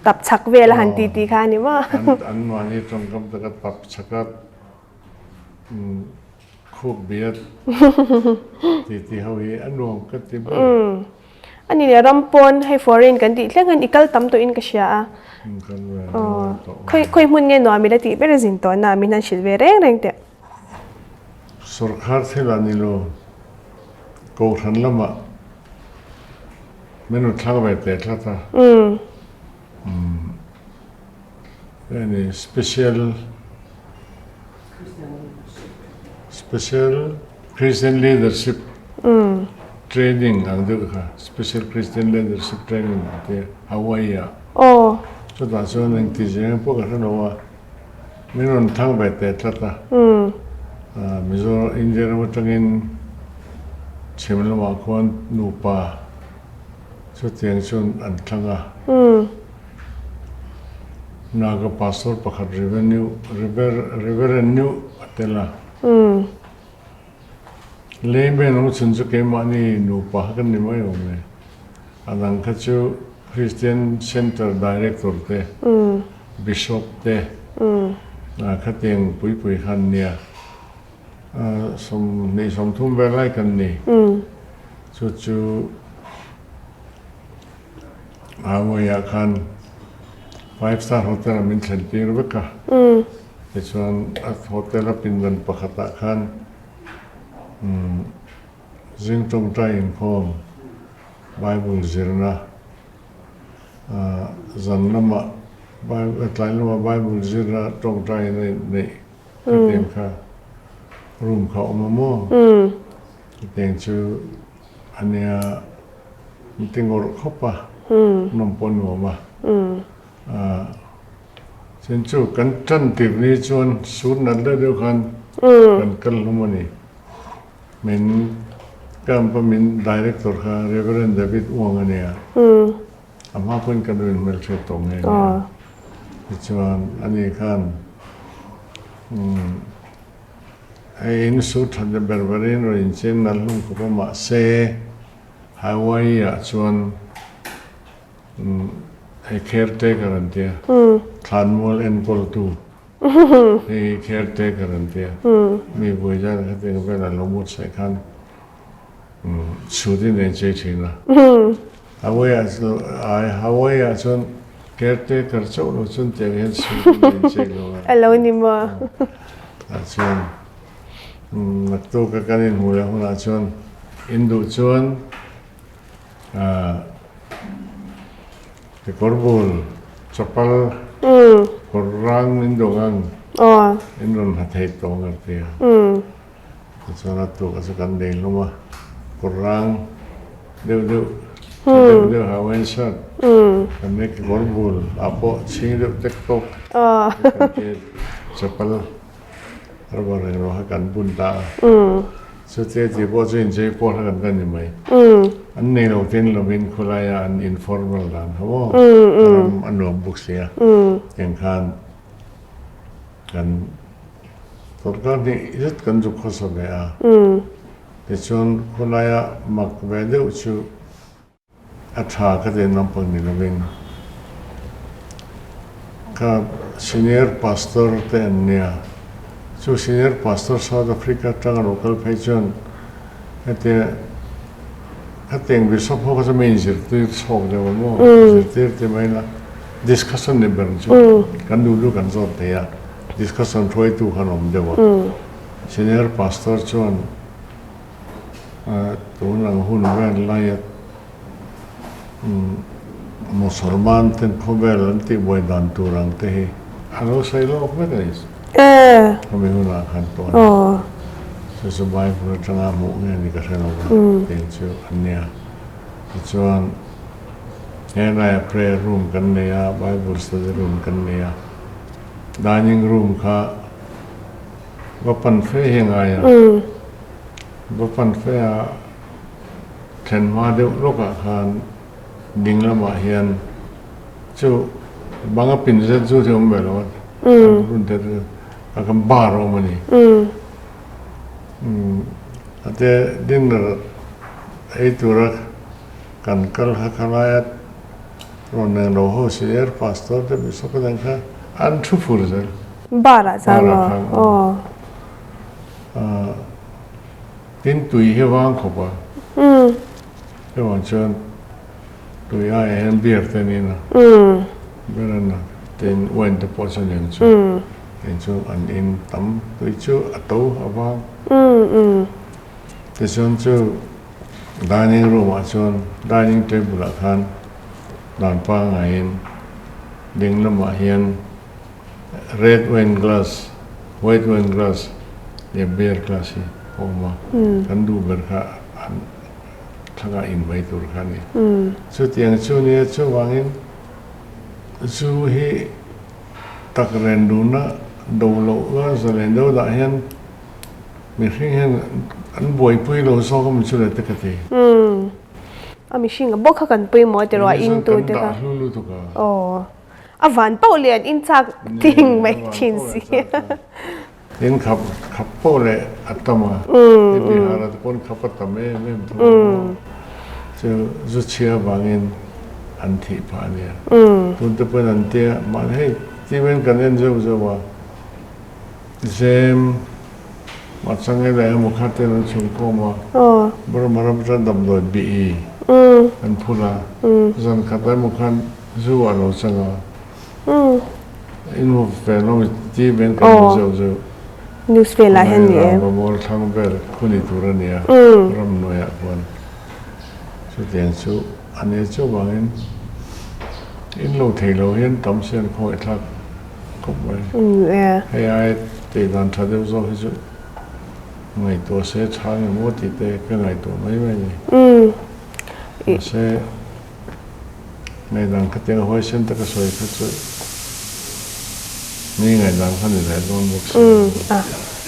Tap chhak vel a han ti tih kha a ni maw? An mahni tawngkam taka tap chhaka khup biat ti ti ho hi a nuam ka ti ber. A ni leh ram pawn hei foreign kan tih thleng hian i kal tam tawhin ka hria a. Khawi khawi hmun nge nuam ila tih ber a zin tawh na min han hrilh ve reng reng teh. Sorkar thil a ni lo. Kohhran lamah min rawn thlak ve teh tlat a. Hei special Special Christian Leadership Training ang deuh kha Special Christian Leadership Training ang te Hawaii ah chutah chuan engti zeng pawh ka hre lo a min rawn thlang ve teh tlat a Mizoram India ram atangin chhim lamah khuan nupa chutiang chuan an thlang a. Naga Pastor pakhat Revenue Reverend New a tel a. Layman awm chhun chu keimahni nupa kha kan ni mai awm e. A dang kha chu Christian Centre Director te, Bishop te khatiang puipui kha an nia. 20 30 vel lai kan ni. Chu chu Hawaii-ah khan Five Star Hotel-ah min thlen tir vek a. Tichuan a hotel a pindan pakhatah khan zing tawngtai inkhawm, Bible zirna, zan lamah tlai lamah Bible zirna tawngtai neih khatiang kha room kha a awm a maw? Khatiang chu A nia, min ti ngawrh khawp a, nawm pawh a nuam a. Chuan chu kan tan tirh ni chuan sur nat deuh deuh khan kan kal hlum a ni. Min camp a min director kha Reverend David Uang a nia. A hma pawhin ka nuin hmelhriat tawh nghe nghe a. Tichuan ani khan. Hei in su that leh ber berin rawn incheng nalh hlum khawp a mahse Hawaii ah chuan hei caretaker an tia thlanmual enkawltu hei caretaker an tia mi buai zan kha tiang vel an lo mut saih khan chhut in a inchei thin a Hawaii ah Hawaii ah chuan caretaker chauh lo chuan tiang hian chhut in a inchei lo a. A lo ni maw? Tah chuan naktuk a kan inhmuh leh hunah chuan in duh chuan kekawr bul chapal kawr rang in duh ang in rawn ha thei tawh ang a ti a. Tichuan a tuk a chu kan nei hlawm a, kawr rang deuh deuh tha deuh deuh Hawaiian shirt kan nei kekawr bul ah pawh chhing deuh tek tawk kan ti chapal rubber englo kha kan bun ta a, chutia tih pawh chu inchei pawh hla kan kan ni mai. An nei lo ten lovin khawlaia an informal dan kha maw a ram a nuam bawk si a, tiang khan Kan sorkar hnih zet kan zuk hmasa ve a, tichuan khawlaia mak ve deuh chu a tha ka ti nampang ni lovin ka senior pastor te an nia, chu senior pastor South Africa atanga lo kal phei chuan hetia khatiang bishop ho kha chu mi inzirtir chhawk deuh a maw, zirtir ti mai ila discussion ni ber chu kan duh duh kan zawt thei a, discussion hruaitu khan awm deuh a, senior pastor chuan tun ang hun vel laia Mosolman ten khawvel an tihbuai dan tur ang te hi a lo sawi lawk vek a ni. Khami hunah khan pawh a ni. Chu chu Bible atanga hmuh nge ni ka hre lo va, tiang chu an nia. Tichuan he laia prayer room kan nei a, Bible study room kan nei a, dining room kha va pan fe hi a ngai a, va pan fe a, Thlen hma deuh lawkah khan ding lamah hian chu bang a pin zet zut hi a awm ve lo a, run te chu a kan bar a awm a ni. A te dinner ei tura kan kal kha khalaia rawn eng lo ho senior pastor te bishop a dang kha an thu fur zel. Bar ah chuan maw? Aw. Tin tui hi vang khawp a. Chuvang chuan tui aiah hian beer te an in a. Beer an a tin wine te pawh chuan eng chu eng chu an in tam tui chu a to a vang. Tichuan chu dining room ah chuan dining table ah khan dan pangaiin ding lamah hian Red wine glass, white wine glass leh beer glass hi a awm a, kan duh ber kha an thlangah in mai tur kha a ni. Chutiang chu nia chuvangin zu hi tak ren duhna do loh a zalen deuh dah hian mihring hian an buaipui lo zawk a mi chu le te ka ti. A mihring a bawk kha kan pawimawh a tiraw a in tu te kha. Kan dah hlu lutuk a. Aw. A van poh leh an in chak ting mai thin si. Tin khap khap poh leh a tam a, i Bihar ah te pawn khap a tam em em tho a, chu zu chhia vangin an thih phah a nia. Tun te pawhin an tia, mahni hei TV in kan en zeuh zeuh a, zem machang e leh emaw kha ten an chhungkhawm a, Burma ram atang damdawi bih an phur a, zan khat emaw khan Zu a lo chang a. In hmu ve lo mi ti ven kan hmu zeuh zeuh. News vel ah hian ni em? Rama mual thlang vel khu ni tur a nia ram hnuaiah khuan chutiang chu a nia chuvangin in lo thei lo hian tam sian khawngaih thlak khawp mai. Hei ai tih dan tha deuh zawk hi chu ngaihtuah se tha nge maw tih te ka ngaihtuah mai mai a ni. Mahse. Ngaihdan kha tiang huaisen taka sawi kha chu mi ngaihdan kha ni leh dawn bawk si. Umm a,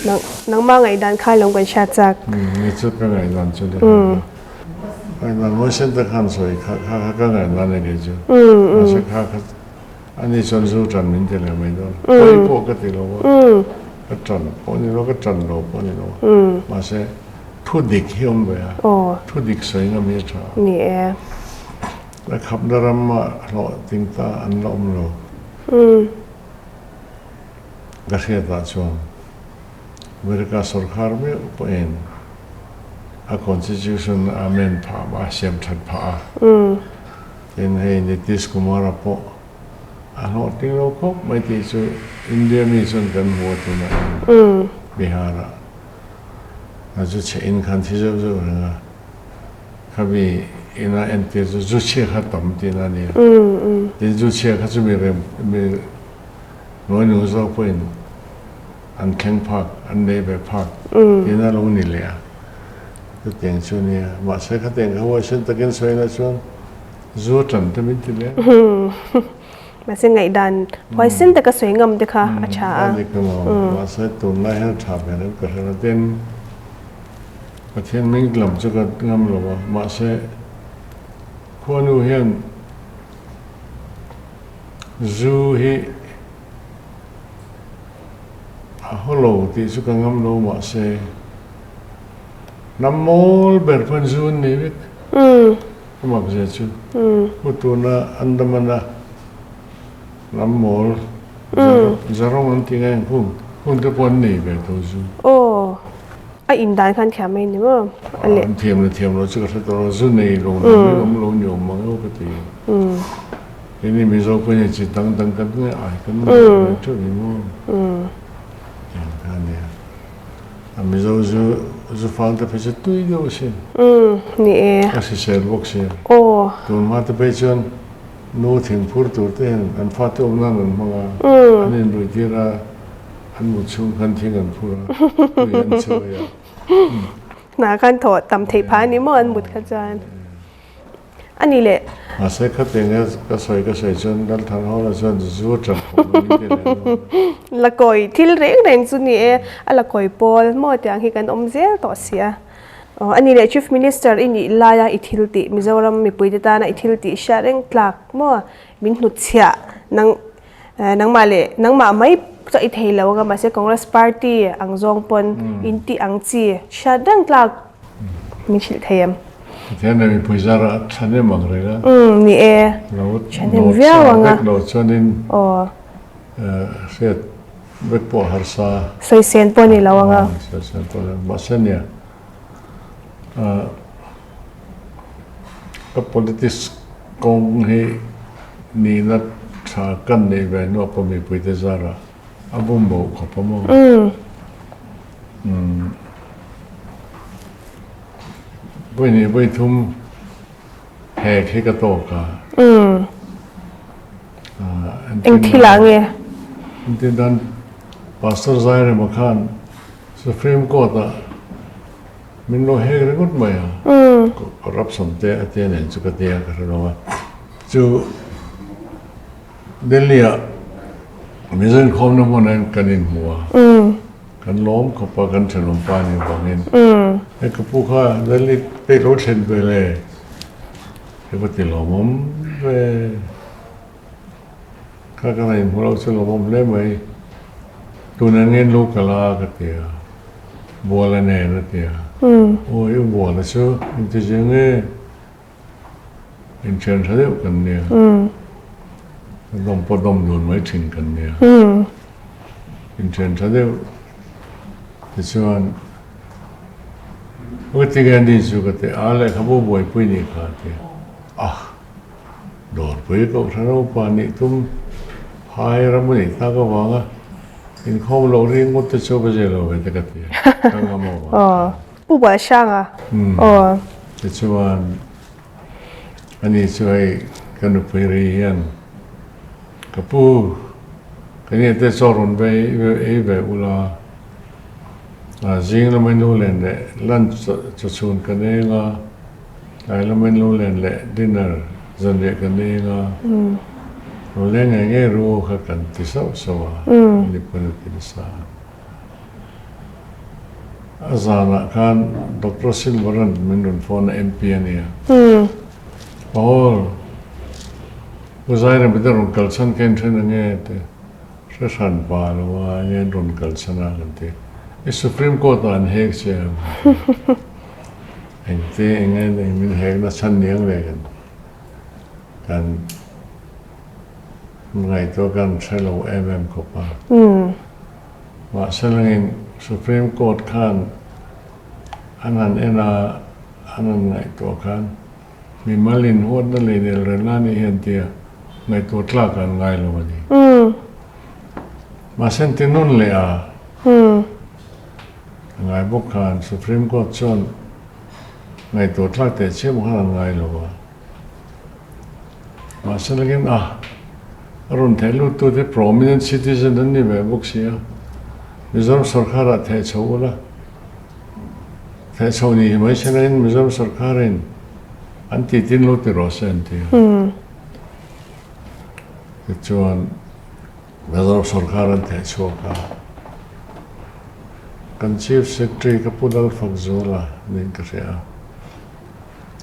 nang nangma ngaihdan kha lo kan hriat chak. Umm ni chu ka ngaihdan chu ni hran a. Ngaihdan huaisen tak khan sawi kha kha kha ka ngaihdan a ni chu. Mahse kha kha ani chuan zu tan min ti leh mai dawn. Pawi pawh ka ti lo a. Ka ṭan pawh a ni lo, ka ṭan lo pawh a ni lo. Mahse, thu dik hi awm ve a, thu dik sawi ngam hi a ṭha. Ni e. A khapna rama hlawhtling ta an la awm lo. Ka hriatah chuan America sawrkar meuh pawhin a constitution a amend phah a, siam ṭhat phah a. Tin, hei Nitish Kumar-a pawh a hlawhtling lo khawp mai tih chu India mi chuan kan hmu a tunah hian Bihar-ah a zu chhe in khan thi zeuh zeuh reng a, khami ina entir chu zu chhia kha tam tihna a ni a, tin zu chhia kha chu mi rem mi nawi nung zawk pawhin an thleng phak an nei ve phak tihna lo ni leh a, chutiang chu a nia mahse khatiang kha huaisen takin sawina chuan Zu ṭan te min ti leh. Mahse ngaihdan huaisen taka sawi ngam te kha a ṭha a. A dik emaw, mahse tunlai hian a ṭha hmel em ka hre lo. Tin, Pathian hming lam chu ka ngam lo a, mahse khuanu hian zu hi a haw lo tih chu ka ngam lo, mahse hnam mawl ber pawn zu an nei vek. A mak zia chu pu tuna Andaman-a lam mawl Zarong an tih ngai ang khum hun te pawh an nei ve tho zu. Aw, a in dan khan thiam mai ni maw? A leh. An thiam leh thiam lo chu ka hre tawh lo, zu nei lo lam hi awm lo ni awm mang emaw ka ti. Keini Mizo pawhin hei chi dang dang kan nge ai kan nei ve teuh ni maw? Tiang kha a nia. A Mizo zu zu fang te phei chu tui deuh asin. Umm ni e. A hrisel bawk si. Aw. Tun hma te phei chuan nu thingphur tur te hian an fate awm nan an hmang a, an inruih tir a, an mut chhung khan thing an phur a, tui an chawi a. Hna khan thawh tam theih phah a ni maw an mut kha chuan. A ni leh. Mahse khatiang hian ka sawi ka sawi chuan Lalthanhawla chuan zu a ṭan khawp mai min ti leh lo. Lakawi thil reng reng chu ni e, a lakawi pawl maw tiang hi kan awm zel tawh si a. Aw a ni leh Chief Minister i nih laia i thil tih Mizoram mipuite tana i thil tih hriat reng tlak maw min hnutchhiah nang nangmah leh nangmah mai chu i thei lo anga mahse Congress Party ang zawng pawn in tih ang chi hriat reng tlak Min hrilh thei em? Pathian leh mipui zara a thahnem ang reng a. Umm ni e. Lo Thahnem viau ang a. Vek lo chuanin Aw. Hriat vek pawh a harsa. Sawisên pawh a ni lo ang a. Sawisên pawh a ni lo. Mahse nia ka politics kawng hi nihna tha kan neih ve hnuah pawh mipuite zara A bum bo khawp a maw? Umm. Vawi hnih vawi thum hek hi ka tawk a. Umm. Eng thil ah nge? Engtin dan Pastor Zairema khan Supreme Court ah min lo hek ringawt mai a. Corruption te a tia nen chu ka tia ka hre lo a. Chu Delhi ah Mizo inkhawmna hmunah hian kan inhmu a, kan lawm khawp a, kan thenawm pa nih vangin hei ka pu kha Delhi pek lo thlen ve le hei va ti lawmawm ve kha ka la inhmu loh chu lawmawm hle mai tunah nge lu ka la a ka ti a, Buala nen a ti a, aw i u Buala chu inti zing nge. Inthian tha deuh kan nia. Ka dawm pawh dawm dun mai thin kan nia. Inthian tha deuh tichuan ka ti nge ni chu ka ti a lehkhabu buaipui nih kha a ti a. Dawrpui Kohhran upa nih tum phai ram a nih tak avanga inkhawm loh ring ngawt te chu ka zir lo ve te ka ti a. Ka ngam avang. Pu Bualhranga aw. Tichuan ani chu hei ka nupui ri hian ka pu ka ni te chaw rawn ve ei ve ula zing lama nu len leh lunch chaw chhun kan eng a tlai lama nu len leh dinner zanriah kan eng a lo leng ngei ngei ru kha kan ti sauh sauh a ani pawn a ti nasa a. A zanah khan Doctor Silvaran min rawn phone a, MP a nia. Paul, Pu Zairem te rawn kal chhan kha in then ange te. Hre hran pa lo a enge an rawn kal chhan a kan ti. I Supreme Court ah an hek che a engte enge eng min hek na chhan niang le kan kan ngaihtuah kan hre lo em em khawp a. Mahse langin Supreme Court khan an han en a an han ngaihtuah khan Mimal inhuatna leh inelrelna a nih hian tia ngaihtuah tlak an ngai lo a ni. Mahse an ti nawn leh a, a ngai bawk khan Supreme Court chuan ngaihtuah tlak teh chiam khan an ngai lo a. Mahse lakin a a rawn theh lut tute prominent citizen an ni ve bawk si a, Mizoram sorkarah theh chho ula, Thehchho ni hi mai se nain Mizoram sorkarin an ti tin lo ti rawh se an ti a. Tichuan Mizoram sorkar an thehchhuak a, kan Chief Secretary ka Pu Lalfakzuala niin ka hria a,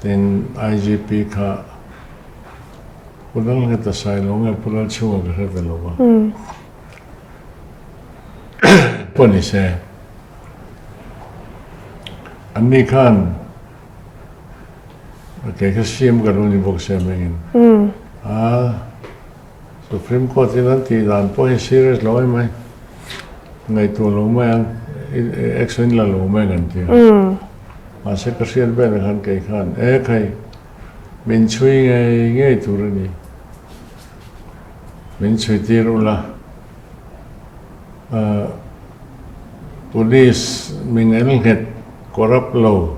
tin IGP kha Pu Lalngheta Sailo nge Pu Lalchhunga ka hre ve lo va. Pawh ni se. Anni khan kei kha CM ka lo ni bawk sia mengin a Supreme Court in an tih dan pawh hi serious lo em mai ngaihtuah lo mai ang action la lo mai kan ti a mahse ka hriat vel khan kei khan e khai min chhui ngei ngei tur a ni min chhui tir ula. Police mingel nghet corrupt lo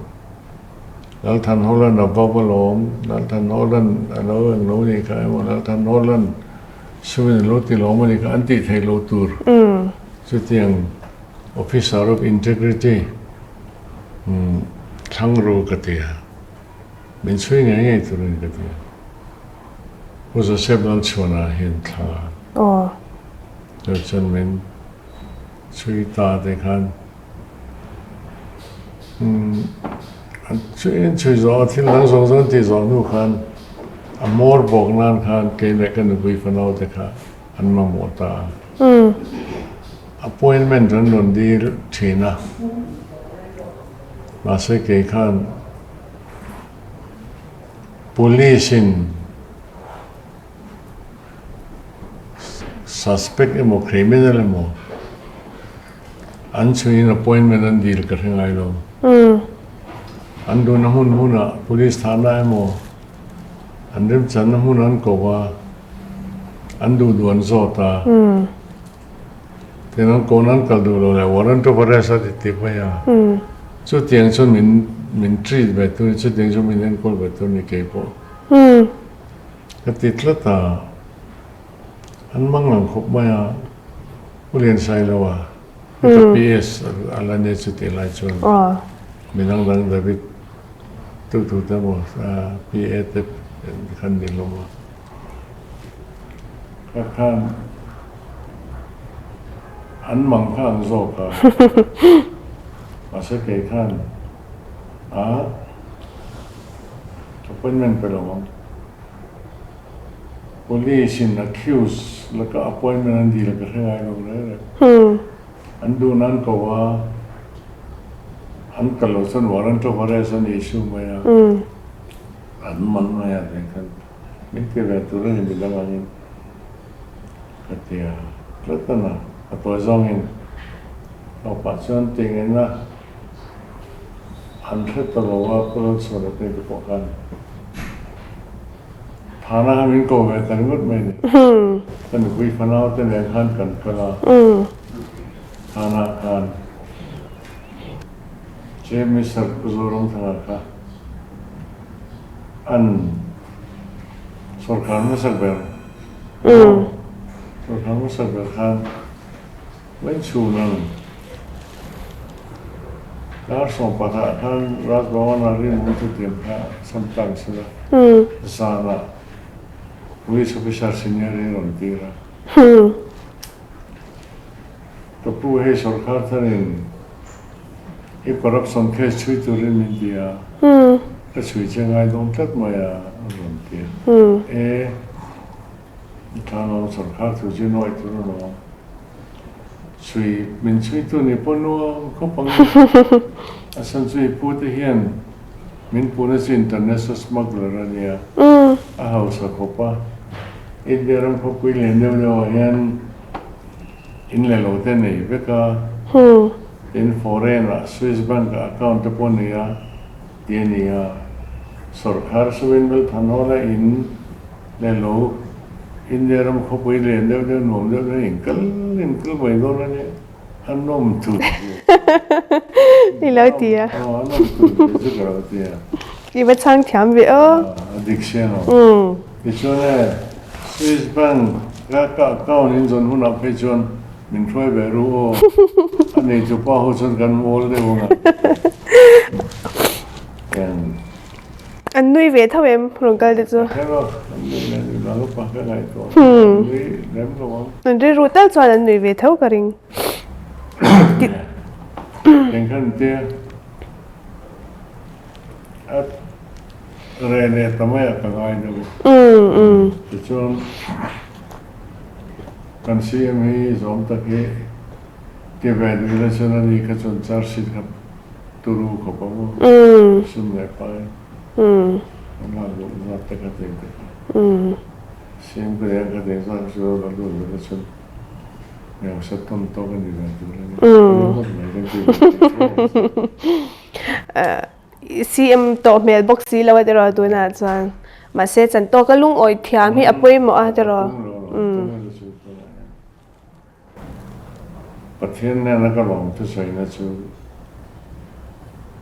Lalthan Holland a vau alawm, Lalthan Holland a lo eng lo nih kha emaw Lalthan Holland sumin a lo ti lawm a nih kha an tih theih loh tur chutiang officer of integrity thlang ru ka ti a, min chhui ngei ngei tur a ni ka ti a. Pu Joseph Lalchhuana hian thla Chu chuan min chhui ta te khan an chhui zawh a, thil dang zawng zawng tih zawh hnu khan a hmawr bawk nan khan kei leh ka nupui fanau te kha an mamawh ta a. Appointment an rawn dil thin a, mahse kei khan police in Suspect emaw criminal emaw an chhuiin appointment an dil ka hre ngai lo. An duhna hmun hmunah police thahna emaw an remchanna hmun an ko a, an duh duh an zawt a. Tin an kawna an kal duh lo leh warrant of arrest a ti ti mai a. Chutiang chuan min min treat ve tur chutiang chu min enkawl ve tur ni kei pawh. Ka ti tlat a, an mang ang khawp mai a, Pu Liansailo a, hi ka PS a la nia chu tih lai chuan mi dang dang David tu tu te emaw PA te khan ni hlawm a, kha khan an mang kha ang zawk a, mahse kei khan a appointment pe lo ang. Police in accused laka appointment an dil ka hre ngai lo reng reng. An duh nan ko a, an kal lo chuan warrant of arrest an issue mai a, an man mai a tih khan min ti ve tur a ni midang angin ka ti a, tlat a na a tawi zawngin tawpah chuan tingin a. An hre ta lo a, Pu Lalchhuana te te pawh khan Thana kha min ko ve ta ringawt mai ni. Ka nupui fanau te nen khan kan kal a, Thana khan Chief Minister Pu Zoramthanga kha an sorkar hmasa ber, sorkar hmasa ber khan Vainchhun ang kar sawmpatah khan Raj Bhavan-a rinawm thutiam kha sam tlang sela, zanah Police Officer Senior hi rawn tir a. Ka pu hei sorkar tharin i corruption case chhui turin min ti a, ka chhui che ngai dawn tlat mai a, a rawn ti a. E, thlanawm sorkar thu chu nuaih tur a lawm. Chhui, min chhuitu ni pawh nuam khawp ang e. A chhan chu i pu te hian min puhna chu international smuggler a nia, a hausa khawp a. India ram khawpui lian deuh deuh ah hian in leh lo te nei vek a, tin foreign ah Swiss bank ah account te pawh nei a ti a ni a. Sawrkhar sumin Lalthanhawla in leh lo India ram khawpui lian deuh deuh nuam deuh deuh in kal in kal mai dawn a nia, a nawm tur zia I lo ti a. Aw a nawm tur zia chu ka lo ti a. I va chhang thiam ve aw. A dik sia lo. Tichuan e, Swiss Bank ka ka account in zawn hunah phei chuan min hruai ve ru aw. A neitu pa ho chuan kan mawl deuh ang a. Eng. An nui ve tho em rawn kal te chu? Ka hre lo, an nui leh nui lo ang pa ka ngaihtuah a, an nui lem lo ang. An rilru tal chuan an nui ve tho ka ring. Eng khan tia a reh leh ta mai a ka ngai deuh a. Tichuan kan CM hi zawm tak hi ti ve duh ila chuan ani kha chuan charge sheet kha Turu khawp ang aw. Sum leh pai. An lak duh zat te kha teng te kha. Siam ka riang kha teng zat kha chu la lut ve na chun meuh sa tawn tawk a ni ve tur a ni. Ringawt mai kan ti ve thei tho. CM tawh hmel bawk si lo a tiraw tunah chuan. Mahse chan tawka lungawi thiam hi a pawimawh a tiraw. Pathian nena ka lawm thusawiina chu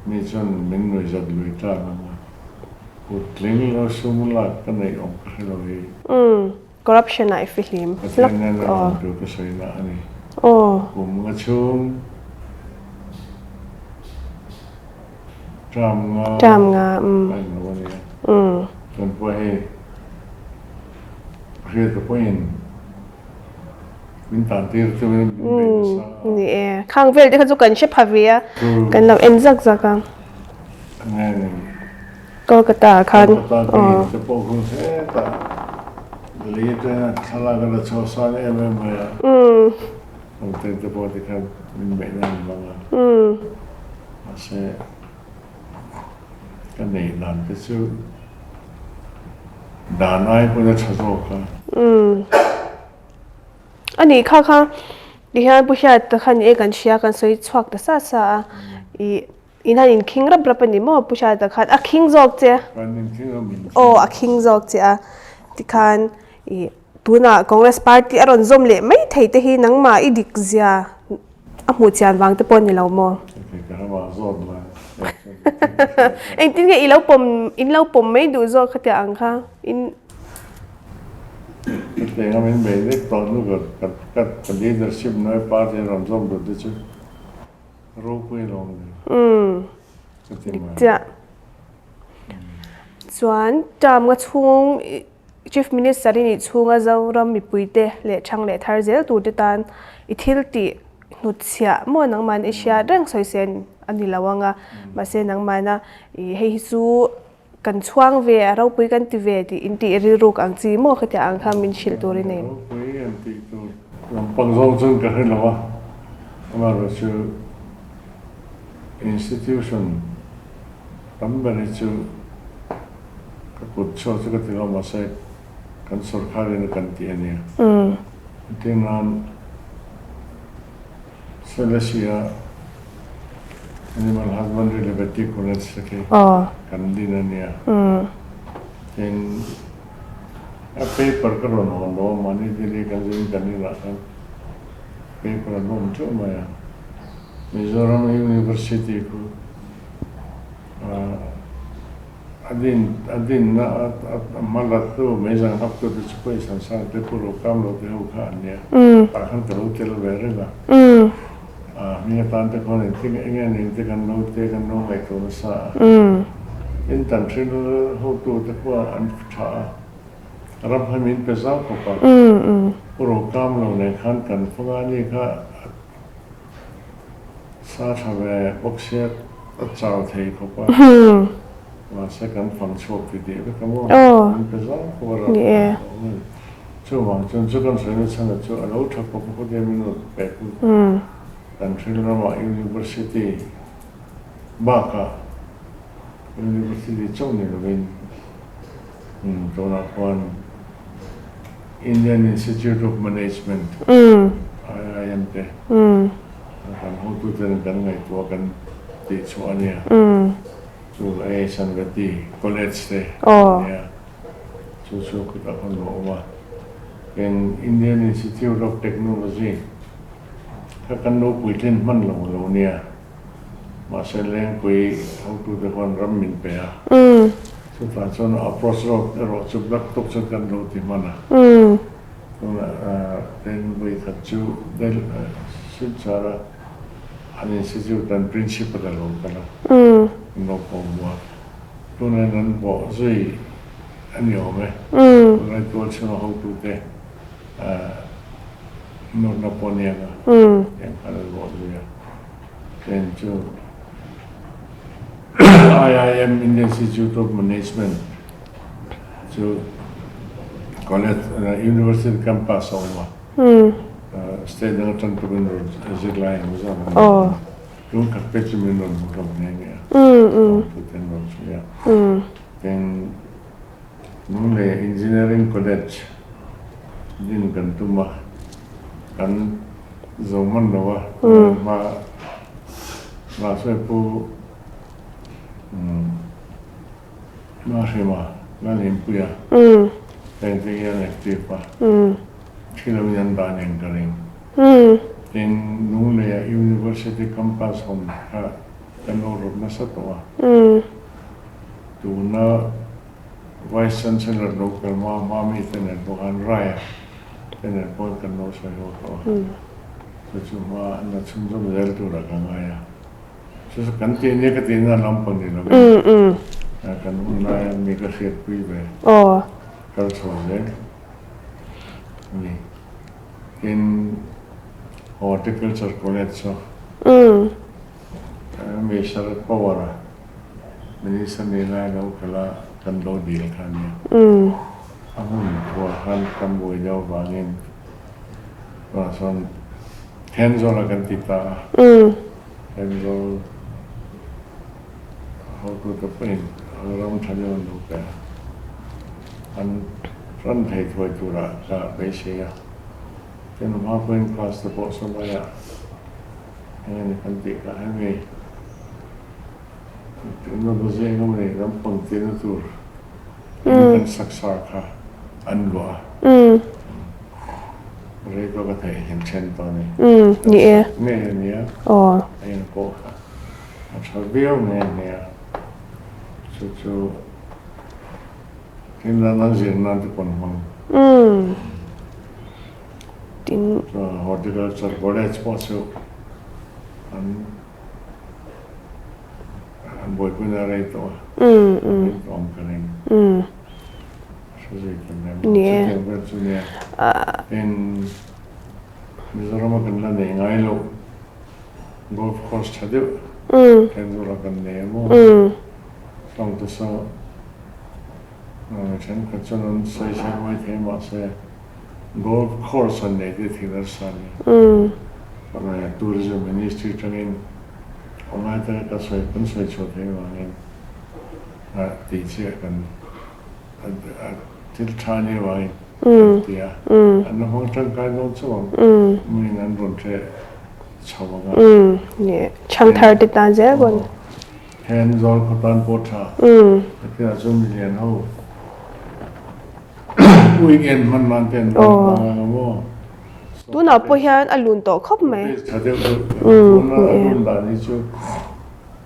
mi chuan min nuihzat lui ta ang a, kut tling lo sum lak ka neih awm ka hre lo hi. Umm, corruption ah i fihlim. Pathian nena lawm tur ka sawina a ni. Kum nga chhung term nga Term nga, umm. a inlo a nia. Chuan pawh hei hriat ka pawhin. Min tan tir chu min bei nasa a. Ni e, khang vel te kha chu kan hre pha ve a, kan lo en zak zak a. Nge ni. Kolkata ah khan. Kolkata ka in te pawh hun hetah lei atanga thlalak a la chhuah san em em mai a. Heng te pawh tikhan min beih nan hmang a. Mahse. Ka neih dan te chu dan ai pawn a tha zawk a. Umm. A nih kha kha tihian Pu Hriat ta khan e kan hria kan sawi chhuak ta sa sa a. I in han inkhing rap rap a ni maw Pu Hriat ta khan a khing zawk che. Kan inkhing a min khing. Aw a khing zawk che a. Tikhan i tunah Congress party a rawn zawm leh mai thei te hi nangmah i dik zia A hmuh chian vang te pawh ni lo maw? Engtin nge i lo pawm, in lo pawm mai duh zawk kha tia ang kha in. Hetiang a min bei vek tawh hnu ka ka ka leadership hnuai party a rawn zawm duh te chu ropui lo ni. Umm. Ka ti mai. Chiah. Chuan term nga chhung Chief Minister i nih chhunga Zoram mipuite leh thang leh thar zel turte tan i thil tih hnutchhiah maw nangmahna i hriat reng sawi sen a ni lo ang a, mahse nangmahna i hei hi chu kan chhuang ve a ropui kan ti ve tih in tih rilruk ang chi maw khatiang ang kha min hrilh tur i nei. Ropui an tih tur lampang zawng chuan ka hre lo a, amaherawhchu institution tam ber hi chu Ka kut chhuak chu ka ti lo mahse kan sawrkar in a kan ti a nia. Engtin nan Selesia Animal Husbandry leh Vety College te khi kan din a nia. Tin a paper ka rawn hawn lo a mahni Delhi kan zin kan inah khan paper an awm teuh mai a. Mizoram University khu A din a dinna a hma lat tu mai zang hap tu te chu pawh i san sang te pu ro kam lo te ho kha an nia. Tah khan ka lo tel ve reng a. A hming atan te khawn engtin eng nge ning te kan lo te kan lo ngaihtuah nasa a. Tin tan hrin hotu te khuan an tha a. Ram kha min pe zau khawp a. Pu ro kam lo nen khan kan fanga ni kha a Sa tha ve bawk sia a chau thei khawp a, mahse kan fang chhuak ti tih vek a maw? Min pe zau khawp a ram a awm a ni. Chuvang chuan chu kan hruaina chhana chu a lo tha khawp a, khawtia min rawn pek kan thil ramah University bakah University chauh ni lovin tunah khuan Indian Institute of Management, IIM, te kan hotuten kan ngaihtuah kan tihchhuah a nia. Chu A Sanveti College te a nia. Chu chu khutah khan lo awm a. Tin, Indian Institute of Technology kha kan lo puitlin hman lo lo nia. Mahse Lengpui hotute khuan ram min pe a. Chutah chuan approach road erawh chu black top chuan kan lo ti hman a. Tunah tin vawikhat chu Silchar a an institute an principal a lo kal a. An lo pawm a. Tunah hian an bawh zui a ni awm e. Tunlai tualchhunga hotute nawrna pawh a niang a, tiang khan an bawh zui a. Chen chu IIM, Indian Institute of Management, chu college, university campus a awm a. State dang atang tumin rawn zirlai ang zat an awm a. Tun khat pek chu min rawn hmu hlawm nghe nghe a, tute an rawn sawi a. Tin, Lunglei Engineering College din kan tum a, kan zo hman lo a, hma mahse Pu Mahrima Lalhimpuia heng te hi an active a, thi loin an dah nen ka ring. Tin, Lungleia University campus hawn kha kan lo rawt nasa tawh a. Tuna Vice Chancellor lo kal hma hma mi te nen pawh khan Raya te nen pawh kan lo sawi ho tawh a. Chu chu hma an la chhunzawm zel turah ka ngai a. Chu chu kan tih nia ka tih na lam pawh ni lovin kan hun laia mi ka hriatpui ve kal chho zel a ni. Tin, Horticulture College chu mi Sharad Pawar a Minister ni lai lo kal a kan lo dil kha a nia. A hmun thuah khan kan buai deuh avangin tunah chuan Thenzawl a kan ti ta a. Thenzawl hotute pawhin ram tha deuh an lo pe a. An ran thei thuai turah ka beisei a, tin hma pawhin class te pawh saw laiah eng emaw kan tih kha hemi technology eng emaw ni lampang tihna tur in kan sak sa kha an luah a, rei pawh ka theih hian then tawh a ni. Kan sak ngei a nia, a inpawh kha a tha viau nghe nghe a, chu chu. Tin nan an zir nan te pawn hmang. Tin. Horticulture College pawh chu an an buaipui na rei tawh a. Rei tawh ang ka ring. Hre zui ta lem lo. Chutiang vel chu nia. Tin Mizoram a kan la nei ngai loh golf course tha deuh Thenzawl a kan nei a maw. Tawng te saw thenkhat chuan an sawi chhang mai thei mahse golf course an nei te thil nasa a ni. Tourism Ministry atangin awmlai te ka sawi kan sawi chhuah thei avangin tih chiah kan thil tha nia avangin kan ti a. An la hmang tangkai dawn chauh ang miin an rawn hreh chho ang a. Chhangthar te tan zel pawn. Hen zawl khaw tan pawh tha. Hetiang chu milian ho weekend hman nan te an rawn hmang ang a maw? Tunah pawh hian a lun tawh khawp mai. Tha deuh deuh. Tuna a lun dan hi chu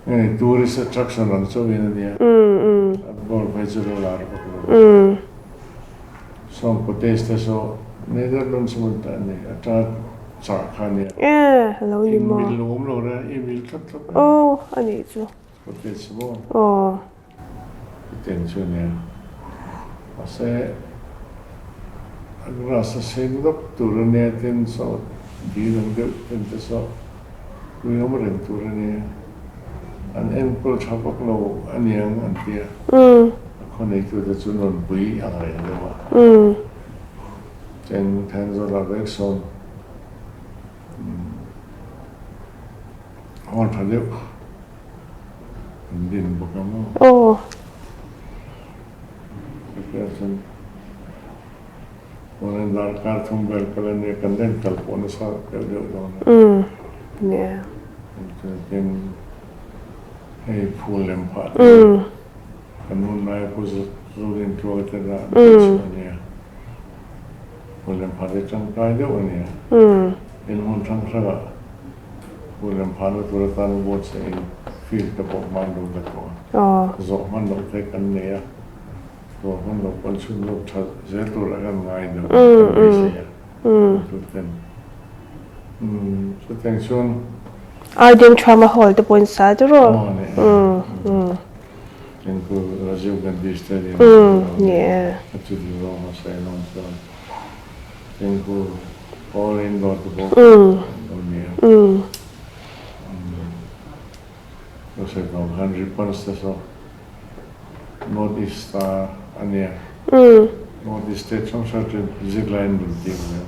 hei tourist attraction ang chauhin a nia. A bawr phei chu lo lar vak lo. Sawng cottage te saw Netherlands hmun ta a ni a ta chah kha a nia. E lo ni maw? In mil awm lo reng i mil tlat tlat a. Aw a nih chu. Cottage maw? Aw. Chutiang chu a nia. Mahse a grass a seng dawp tur a nia tin saw dil ang deuh ten te saw tui awm reng tur a nia. An enkawl tha vak lo a niang an ti a. A. Khaw neitute chu nawnpui ang reng deuh a. Chen Thenzawl ah vek sawn hall tha deuh an din bawk a maw? Aw. Hetiang chuan tuna darkar thum vel kal a nia kan en kal pawh nasa deuh deuh dawn a. Umm nia. Tin hei phul lem phah te kan hun laia pu Zulin Tluanga te dah an tih chhuah a nia. Phul lem phah te tangkai deuh a nia. Tin hmun hrang hrangah phul lem phahna tur atan buatsaih in field te pawh hman lo ta tawh a. Zawh hman loh te kan nei a. Ruah hman loh pawn chhun lawk tha zel tur a kan ngai deuh a, kan beisei a, chu ten chutiang chuan. Ardeng Thrama Hall te pawhin sa te rawh. Aw ni e. Tin ku Rajiv Gandhi Stadium te pawh Ni e. A chuti zawng a sawi lawng chuan tin ku All Indoor te pawh lo ni a. Ka sawi tawh khan Ripons te saw North East a a nia. North East state hrang hrang chu zirlai an rawn tir ve a.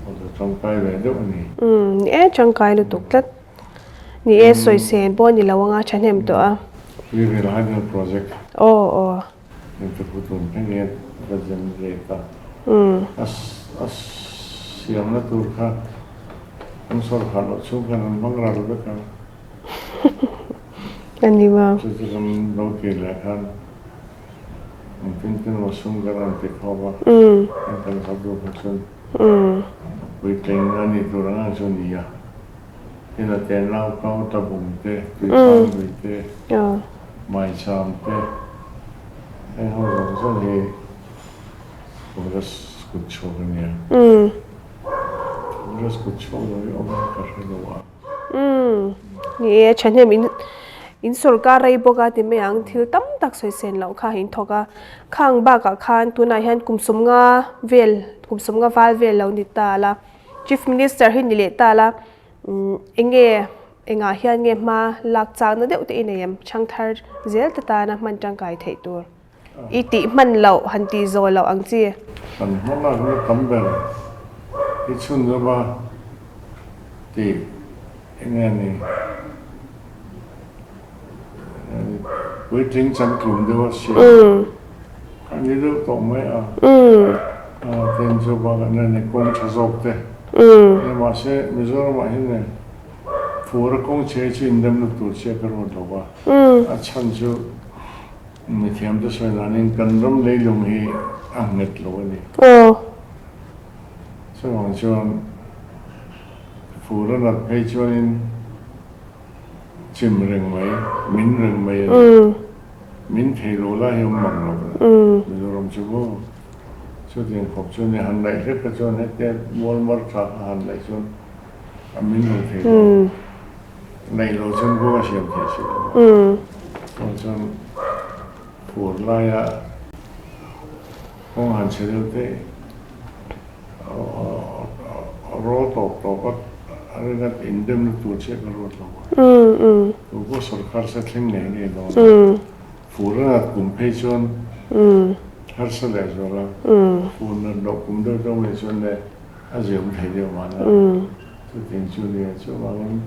Aw chu tangkai ve deuh a ni. Ni e, tangkai lutuk tlat. Ni e, sawisên pawh a ni lo anga thahnem tawh a. River Hydel Project. Aw aw. Engtikhu tun thleng hian ka generate a, a siamna tur kha an sawrkhar loh chhung khan an hmang ral vek a. A ni maw? Chu chu kan lo kir leh khan engtin tin emaw sum kan rawn ti khawp a, kan kan khat duh kha chuan puitling a nih tur ang ang chu a ni a. Tin a te nau kau tabung te, tuitang lui te, maicham te, heng ho zawng zawng hi Congress kut chhuak a nia. Congress kut chhuak lo hi awm ka hre lo a. Umm, ni e, thahnem in in sorkar rei bawk a ti mai ang, thil tam tak sawi sen loh kha in thawk a. Khang bakah khan tunah hian kum sawmnga vel, kum sawmnga val vel lo ni ta la. Chief Minister hi ni leh ta la, eng nge engah hian nge hma lak chakna deuh te i nei em? Chhangthar zel te tana hman tangkai theih tur i tih hman loh han tih zawh loh ang chi. Kan hma lakna tam ber i chhun lova tih eng nge ni? Puitling changtlum deuh a siam kha ni deuh tawh mai a. Tin chu bakah nen ni kawng tha zawk te. Mahse Mizoramah hian ne fur a kawng chhe hi chu indem na tur chiah ka ruat lo va. A chhan chu mithiam te sawi danin kan ram leilung hi a nghet lo a ni. Chuvang chuan fur a nat phei chuanin. Chim reng mai, min reng mai a ni. Min thei lo lai hi awm mang lo a. Mizoram chu maw? Chutiang khawp chu ni han laih hlek kha chuan hetia mual mar tha kha han laih chuan a min lo thei lo. Laih lo chuan kawng a siam theih si lo a. Chuan chuan phur laia kawng han chhe deuh te Rawl tawp tawp a a ringat indemna tur chiah ka ruat lo a. Tu pawh sorkar sa thleng ngei ngei dawn a. Fur a nat kum phei chuan harsa leh zual a. Fur nat loh kum deuh deuh mai chuan le a ziam thei deuh mahna. Chutiang chu nia chuvangin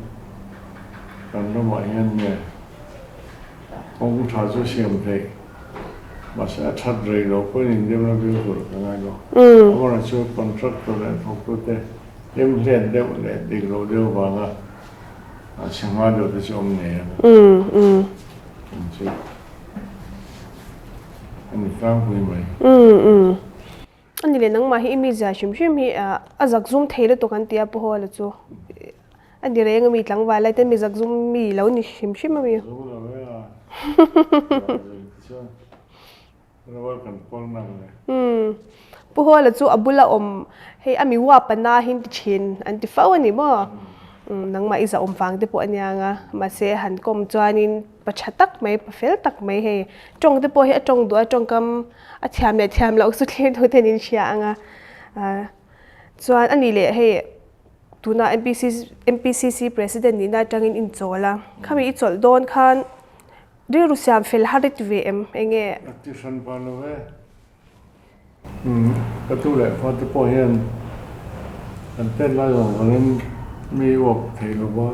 kan ramah hian nge kawng tha chu siam theih. Mahse a that rei loh pawhin indemna viau tur ka ngai lo. Amaherawhchu chu contractor leh thawktute hlim hlet deuh leh dik loh deuh vanga a chhe hma deuh te chu awm ngei ang. Eng chu a ni tlangpui mai. A ni leh nangmah hi i mizia hrim hrim hi a zakzum thei lutuk an ti a Pu Hawla chu. A ni reng a mi tlangval lai ten mi zakzum mi lo ni hrim hrim a mi. Zakzum lo e a. Chuan rawal kan pawl nang le. Umm. Pu Hawla chu a bula awm hei a mi uap a na hin ti thin an ti fo a ni maw? Umm nangmah i zahawm vang te pawh a nia nga mahse han kawm chuanin pa tha tak mai pa fel tak mai hei tawng te pawh hi a tawng duh a tawngkam a thiam leh thiam loh chu thlir tu ten in hria ang a chuan a nih leh hei tuna MPCC MPCC president nihna atangin in chawl a khami i chawlh dawn khan rilru siam fel har i ti ve em eng nge? A ti hran pa lo e. Umm ka tu leh fa te pawh hian an tet lai zawng zawngin mi uap thei lo va.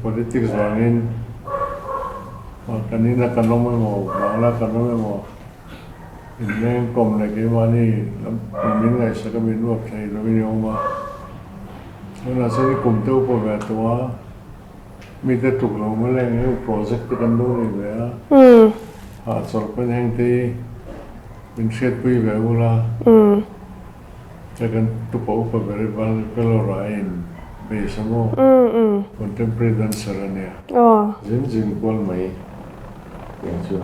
Politics vangin kan ina kan awm emaw bangla kan awm emaw inleng kawm leh keimahni min ngaihsak a min uap thei lo in i awm a. Tunah chuan i kum te upa ve tawh a. Mite tuk lo maw leng heng project te kan lo nei ve a, hahchawlh pawn heng te hi min hriatpui ve ula, hei kan tupa upa ber hi Bangalore ah a in base a maw, contemporary dancer a nia, zin zin kual mai tiang chu.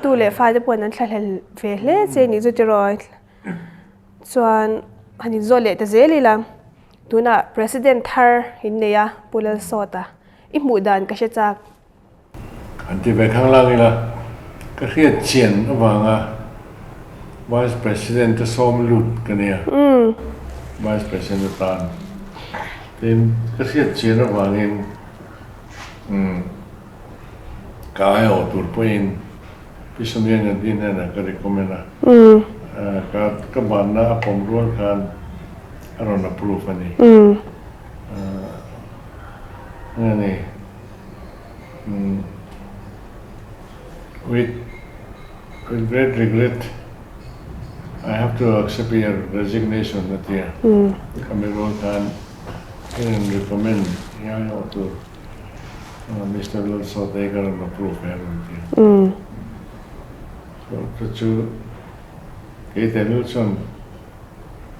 Tu leh fate pawhin an thlahlel ve hle che nih chu tiraw chuan han inzawt leh ta zel ila tunah president thar in nei a Pu Lalsawta i hmuh dan ka hre chak. An ti ve khang lang ila ka hriat chian avanga vice president a sawm lut ka nia vice president atan tin ka hriat chian avangin umm. Ka aiawh tur pawhin Pi Sonia Gandhi hnenah ka recommend a, ka ka banna a pawm rual khan a rawn approve a ni. Nge ni with with great regret I have to accept your resignation a ti a, khami rual khan i rawn recommend i aiawh tur. Mister Lalsawta hi ka rawn approve ve a rawn ti a. So chu chu kei tehlul chuan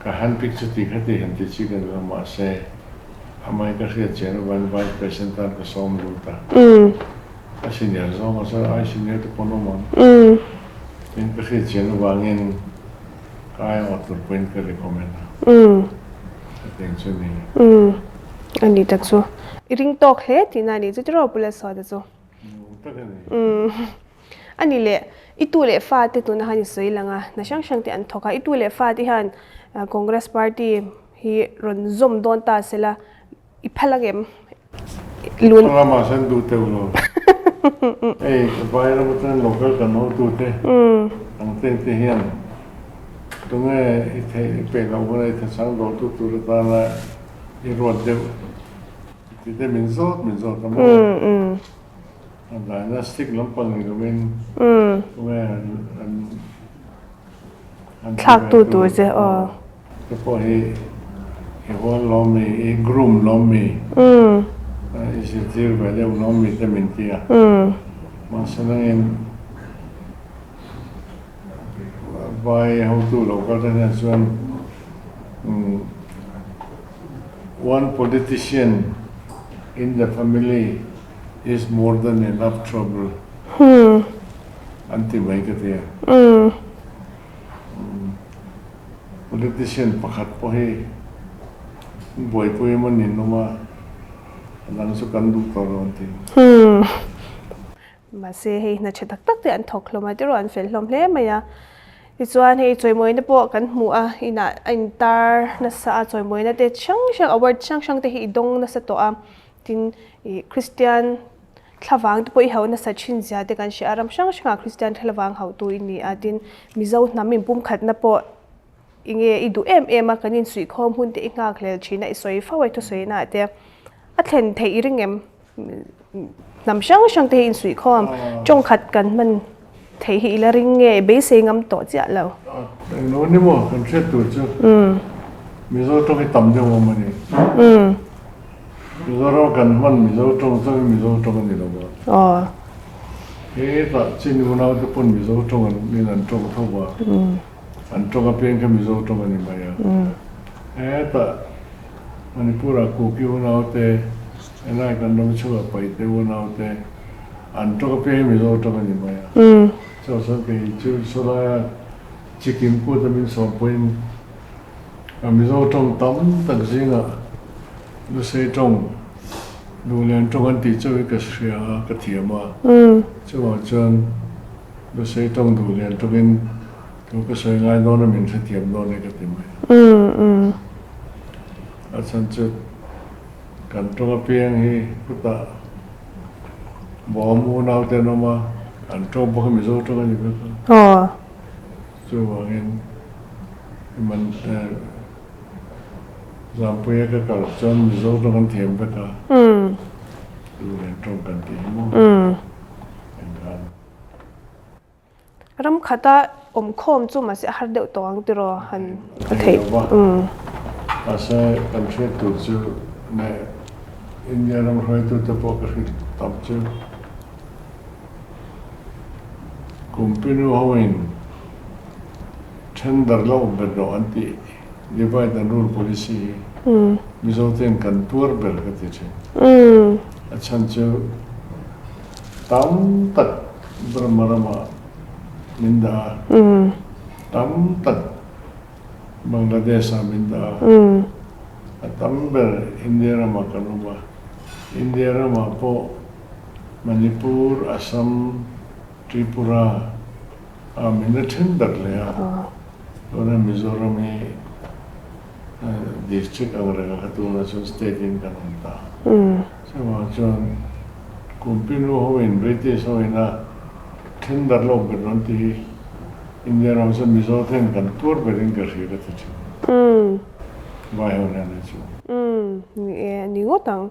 ka handpick chu ti kha ti han ti chi ka ni lo mahse amah hi ka hriat chian avangin Vice President tan ka sawm lut a. A senior zawng a chuan ai senior te pawn awm ang. Tin ka hriat chian avangin ka aiawh tur pawhin ka recommend a. Hetiang chu ni. A ni tak chu. I ring tawk hle tihna a ni chu tiraw Pu Lalsawta chu. Nuam tak a ni. A ni leh, i tu leh fa te tuna khan i sawi lang a, hna hrang hrang te an thawk a, i tu leh fa te hian Congress party hi rawn zawm dawn ta sela i phal ang em? Lun. Ramah hian duh teuh lo. Hei vai ram atangin local kan hotu te ang te te hian tunge i theih i peih loh hunah i thachang dawltu tur atana i ruat deuh ti te min zawt min zawt a maw? A dynastic lampang ni lovin tunge an an ti Thlak tu tur che aw. Te pawh hi i hual lawm mi, i groom lawm mi, i zirtir ve deuh lawm mi te min ti a. Mahse nangin vai hotu lo kal te hian chuan one politician in the family is more than enough trouble an ti mai ka ti a. Politician pakhat pawh hi an buaipui emaw nin awm a, a dang chu kan duh tawh lo an ti. Mahse hei hna tha tak tak te an thawk hlawm a, tiraw an fel hlawm hle mai a. Tichuan hei chawimawina pawh kan hmu a, inah a intar nasa a, chawimawina te hrang hrang award hrang hrang te hi i dawng nasa tawh a. Tin ih Kristian Thlavang te pawh i hauh nasa thin zia te kan hria a, ram hrang hrangah Kristian thlavang hauhtu i ni a, tin Mizo hnam inpumkhatna pawh i nge i duh em em a, kan insuihkhawm hun te i nghak hlel thin a, i sawi fo a i thusawi te a thlen theih i ring em? Hnam hrang hrang te hi insuihkhawm tawngkhat kan hman theih hi i la ring nge i beisei ngam tawh chiah lo? Englo ni maw kan hriat tur chu Mizo tawng hi tam deuh awm a ni. Mizoram kan hman Mizo tawng chuan Mizo tawng a ni lo a. Aw. Hetah Chin unau te pawn Mizo tawng an in an tawng tho a. An tawng apiang kha Mizo tawng a ni mai a. Hetah Manipur ah Kuki unau te, helai kan ram chhungah Paite unau te an tawng apiang hi Mizo tawng a ni mai a. Chuvang chuan kei chu sawlaia chikim kut a min sawm pawhin Mizo tawng tam tak zingah Lusei tawng, Duhlian tawng an tih chauh hi ka hria a, ka thiam a. Chuvang chuan Lusei tawng, Duhlian tawngin thu ka sawi ngai dawn a, min hrethiam dawn e ka ti mai a. A chhan chu kan tawng apiang hi khutah bawm unau te an awm a. An tawng pawh kha Mizo tawng a ni vek a. Aw. Chuvangin man Zampuia ka kal chuan Mizo tawng an thiam vek a. Duhlian tawng kan tih hi maw? Engkhan. Ram khata awm khawm chu mahse a har deuh tawh ang tiraw han a theih. Lo va. Mahse kan hriat tur chu neh India ram hruaitute pawh ka hrilh tam chu Kumpinu hoin tender lo ber rawh an tih divide and rule policy hi Mizo ten kan tuar ber ka ti thin. A chhan chu tam tak Burma ramah min dah a, tam tak Bangladesh ah min dah a, a tam ber India ramah kan awm a, India ramah pawh Manipur, Assam, Tripura ah min la then darh leh a, tuna Mizoram hi district ang reng a kha tunah chuan state in kan awm ta. Chuvang chuan Kumpinu hoin British hoin a then darh lo ber rawn ti hi India ram chuan Mizo ten kan tuar berin ka hria ka ti thin. Vai ho nen hi chu. Ni e, ni ngawt ang.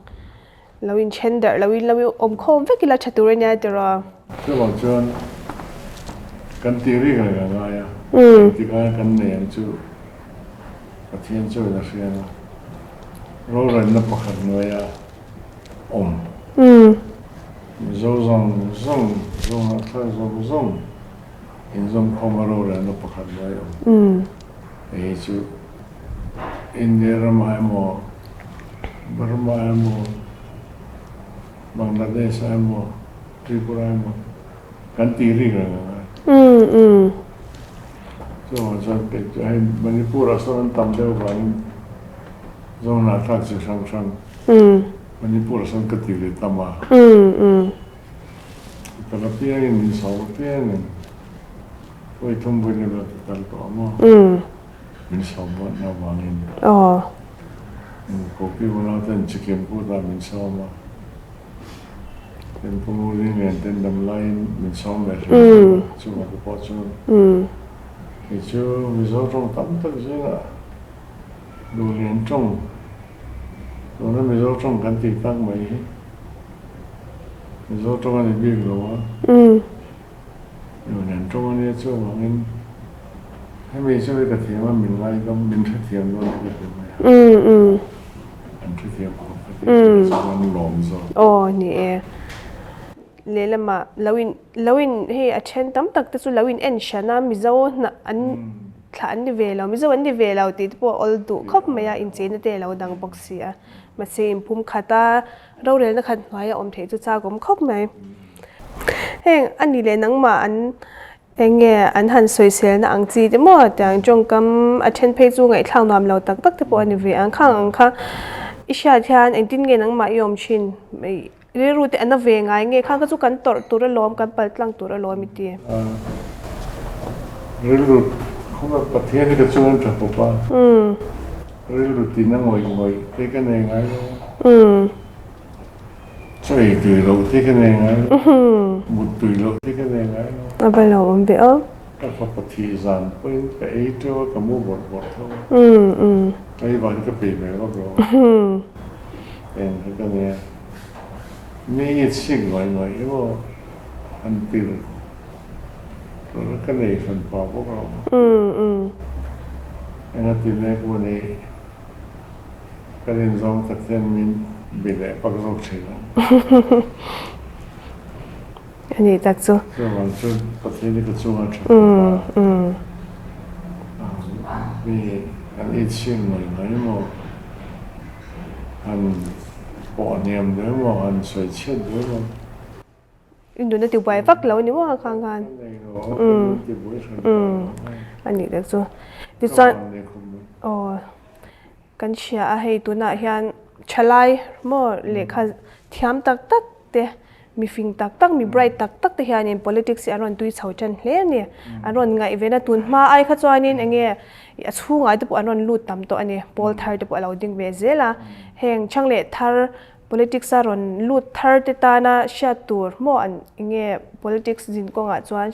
Lo in then darh lo in lo awm khawm vek ila tha tur a nia tiraw. Chuvang chuan kan tih rik reng a ngai a, engtik aia kan nei ang chu Pathian chuan a hria a, rorelna pakhat hnuaia awm Mizo zawng zawng, Zohnahthlak zawng zawng inzawmkhawma rorelna pakhat hnuai awm hei hi chu India ramah emaw, Burma emaw, Bangladesh ah emaw, Tripura emaw kan tih rik reng a ngai. Chuvang chuan kei chu hei Manipur ah sawn an tam deuh vangin Zohnahthlak chi hrang hrang Manipur ah sawn ka ti ve tam a. Ka la piangin min sawm apiangin vawi thum vawi leh vel ka kal tawh a maw. Min sawm vawn avangin Kopi unau ten chikim kutah min sawm a, Temple Nguri nen ten dam laiin min sawm ve hrim hrim a, chungah te pawh chuan kei chu Mizo tawng tam tak zingah Duhlian tawng tuna Mizo tawng kan tih tak mai hi Mizo tawng a ni bik lo a. Nunen tawng a nia chuvangin hemi chu hi ka thiam a, min ngaidam, min hrethiam dawn hi ka ti mai a. An hrethiam khawp ka ti chu chuan lawm zawk. Aw ni e. Lehlamah lo in lo in hei a then tam tak te chu lo in en hran a, Mizo hnah an thlah an ni ve lo, Mizo an ni ve lo tih te pawh a awl duh khawp mai a, incheina te a lo dang bawk si a. Mahse inphum khat a, Rorelna khat hnuaia awm theih chu chak awm khawp mai. Heng a ni leh nangmah an eng nge an han sawiselna ang chi te maw tiang tawngkam a then phei chu ngaihthlak nuam lo tak tak te pawh a ni ve ang. Khang ang kha i hriat hian engtin nge nangmah i awm thin? Rilru te a na ve ngai nge? Khang kha chu kan tawrh tur alawm, kan pal tlang tur alawm i ti. Rilru khawpa Pathian hi ka chuan tha khawp a. Rilru tin a ngawih ngawih te ka nei ngai lo. Chaw ei tui loh te ka nei ngai lo. Mut tui loh te ka nei ngai lo. A va lo awm ve aw. Ka fapa thih zan pawhin ka ei teuh a, ka mu bawrh bawrh tho a. Ka ei vangin ka pei ve vak lo. Eng kha ka nei a. Mi i chhik ngawih ngawih emaw an tir Tuna ka nei hran pah bawk lo. Enga ti mek maw ni? Ka rin zawng tak hian min bi leh pak zawk thin ang. A nih tak chu. Chuvang chu Pathian hi ka chunga tha khawp a. Mi an itching mai mai maw? Han pawh hniam deuh maw? Han sawi chhiat deuh maw? I nun a tibuai vak lo a ni maw khang khan? A nih tak chu. Tichuan aw kan hria a hei tunah hian thalai maw lehkha thiam tak tak te mi fing tak tak mi bright tak tak te hianin politics hi an rawn tui chho tan hle a ni. An rawn ngaih ve na tun hma ai kha chuanin eng nge a chhungah te pawh an rawn lut tam tawh a ni. Pawl thar te pawh a lo ding ve zel a. Heng chhang leh thar. Politics a rawn lut thar te tana hriat tur maw an enge politics zin kawngah chuan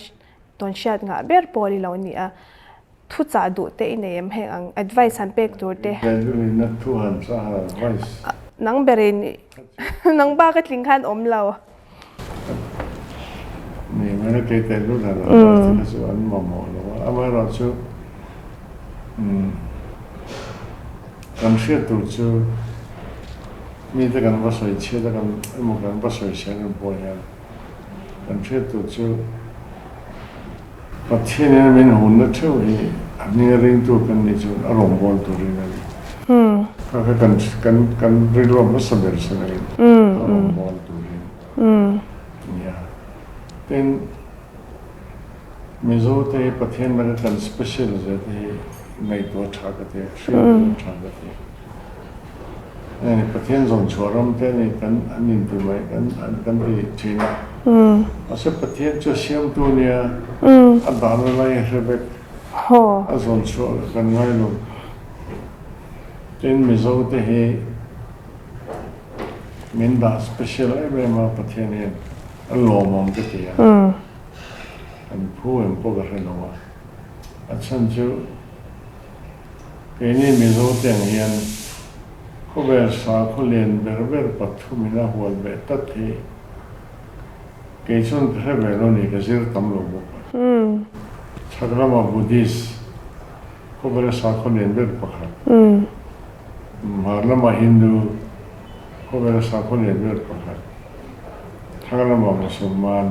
tawn hriat ngah ber pawl i lo ni a, thu chah duh te i nei em heng ang advice han pek tur te. Rinna thu han chah han advice. Nang berin nang bak a tling khan awm lo. Ni mai kei te lut han advice te kha chu an mamawh lo a, amaherawhchu Kan hriat tur chu mite kan va sawi chhiat a kan emaw kan va sawi chhiat em pawh hian kan hriat tur chu Pathian in min hunna theuh hi a hminga ringtu kan nih chuan a rawngbâwl turin a ni. Kha kha kan kan kan rilruah hmasa ber sawiin a rawngbâwl turin a ni a. Tin, Mizo te hi Pathian laka kan special zia te hi ngaihtuah tha ka ti a, hriat tha ka ti. Hei Pathian zawn chhuah ram te ani kan an inti mai kan kan ti thin a. Mahse Pathian chu a siamtu ania, a dahna lai a hre vek, a zawn chhuah kan ngai lo. Tin Mizo te hi min dah special em em a Pathian hian a lawmawm ka ti a. Kan phu em pawh ka hre lo a, a chhan chu keini Mizo te ang hian khawvel sakhaw lian ber ber pathumin a hual beh tlat hi kei chuan ka hre ve lo ni, ka zir tam lo bawk a. Chhak lamah Buddhist khawvela sakhaw lian ber pakhat, hmar lamah Hindu khawvela sakhaw lian ber pakhat, thlang lamah Musulman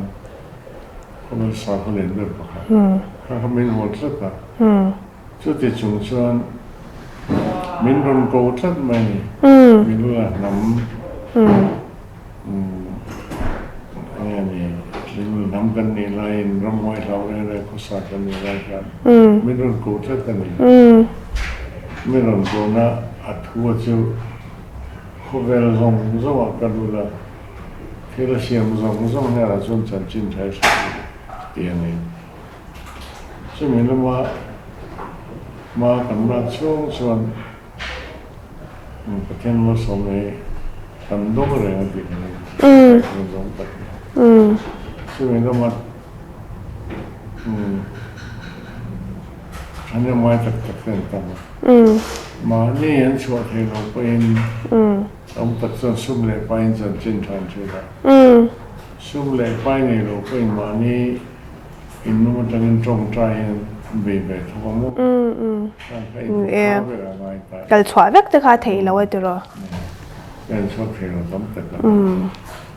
Khawvel sakhaw lian ber pakhat kha kha min haw tlat a, chuti chung chuan min rawn ko tlat mai a ni. Min la hnam eng a ni, min la hnam kan nih laiin ramhuai hlau reng reng khawsa kan nih lai khan min rawn ko tlat a ni. Min rawn kona a thu a chu khawvel zawng zawngah ka lut a. Thil a siam zawng zawng hnenah chuan chanchin tha i hre thei tih a ni. Chumi lama hma kan lak chhung chuan Pathian malsawmna hi kan dawng reng a tih ka ring. Kan zawng tak a ni. Chumi lama thahnemngai tak tak te an tam a. Mahni an chhuah thei lo pawhin Tam tak chuan sum leh paiin chanchin tha an hriat a. Sum leh pai nei lo pawhin mahni innum atangin tawngtai hian an bei ve thawk a maw? Khan kha inthawk tha ber a ngai ta. Kal chhuah vek te kha theih lo a tiraw? Ka inchhuak thei lo tam tak a.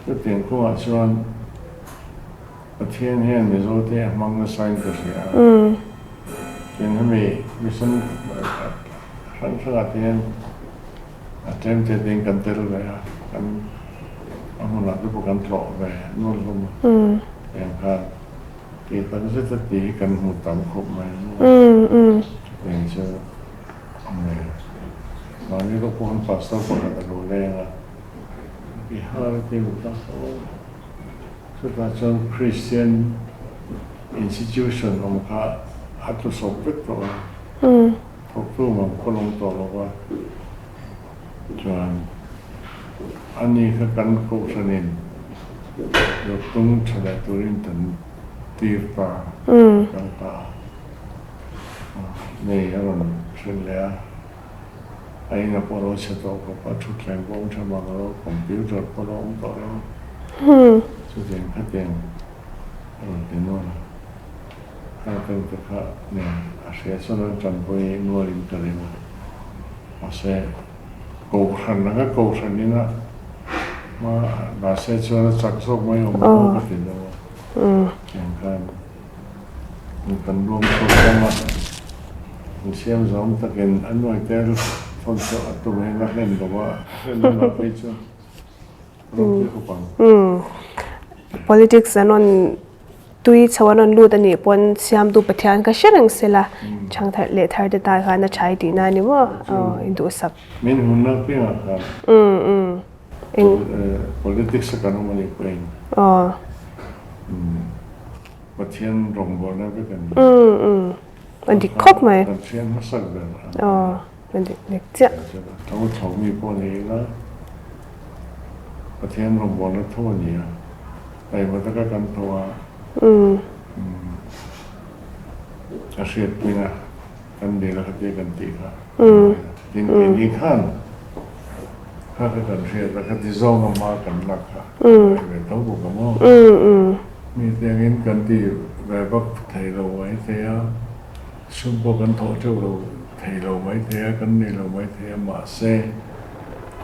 Chutiang kawngah chuan Pathian hian Mizote a hmang nasain ka hria a. Tin hemi mission hrang hrangah te hian A tlem te tein kan tel ve a, kan a hmunah te pawh kan tlawh ve nual hlawm a, tiang khan tih tak zet a tih hi kan hmu tam khawp mai a maw? Chutiang chu a ni. Mahni pawh pawh khan pastor pakhat a lo leng a, Bihar a ti lut a, chutah chuan Christian institution awm kha a tlu sawp vek tawh a. Thawktu mam khaw lawng tawh lo va, chuan ani kha kan kohhranin rawttung tha leh turin kan tir ta, kal ta a, nei a rawn hrilh leh a, a ina pawh a lo chhe tawh khawp a, thutthleng pawh awm tha mang lo, computer pawh a lo awm tawh lo, chutiang khatiang a rawn ti nual a. Kha tel te kha nen a hria chuan an tanpui nualin ka ring a, mahse kohhran anga kohhran ina hma mahse chuan a chak zawk mai awm lo ka ti deuh a, tiang khan kan ruam chhuak tam a, an siam zawng takin a nuai tel thawn chu a tum hian a hlen lo a, a hlen lo lah phei chu ropui khawp ang. Politics an rawn Tui chho an rawn lut a nih pawn Siamtu Pathian ka hre reng sela, chhang thar leh thar te ta khan a thai tihna a ni maw? Aw, i duhsak. Min hunna piangah khan politics a kan awm a nih pawhin Pathian rawngbawlna vek a ni. A dik khawp mai. Pathian hmasak ber a ni. Aw, a dik dik chiah. Tho tho mi pawh ni ila. Pathian rawngbawlna tho a ni a, taima taka kan tho a, a hriatpuina kan dil a khatia kan tih kha a ngai a. Tin, keini khan kha kha kan hriat a, khati zawnga hma kan lak kha a ngai ve tho bawk a maw? Mi te angin kan ti ve vak thei lo mai thei a, sum pawh kan thawh teuh lo thei lo mai thei a, kan nei lo mai thei a, mahse,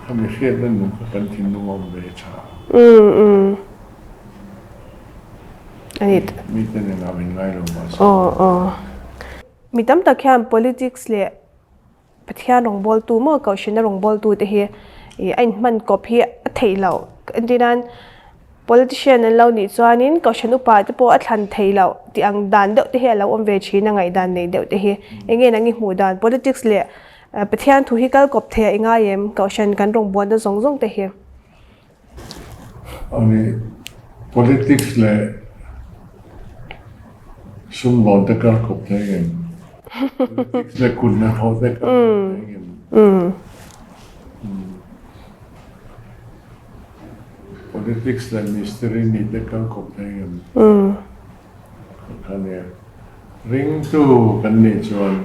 Khami hriatna nung kha kan thinlung a awm ve tha. Umm ani. Mite nen ah min ngai lo mahse. Aw aw. Mi tam tak hian politics leh Pathian rawngbawltu maw Kohhranna rawngbawltu te hi ih a inhman kawp hi a theih loh. Engtinan politician an lo nih chuanin Kohhran upa te pawh a thlan theih loh tih ang dan deuh te hi a lo awm ve thin a ngaihdan nei deuh te hi. Enge nang i hmuh dan politics leh Pathian thu hi kal kawp thei a i ngai em? Kohhran kan rawngbawlna zawng zawng te hi. Ani politics leh sumdawn te kal kawp thei em? Politics leh kut hnathawh te kal kawp thei em? Politics leh mistiri nih te kal kawp thei em? Kha nia. Ringtu kan nih chuan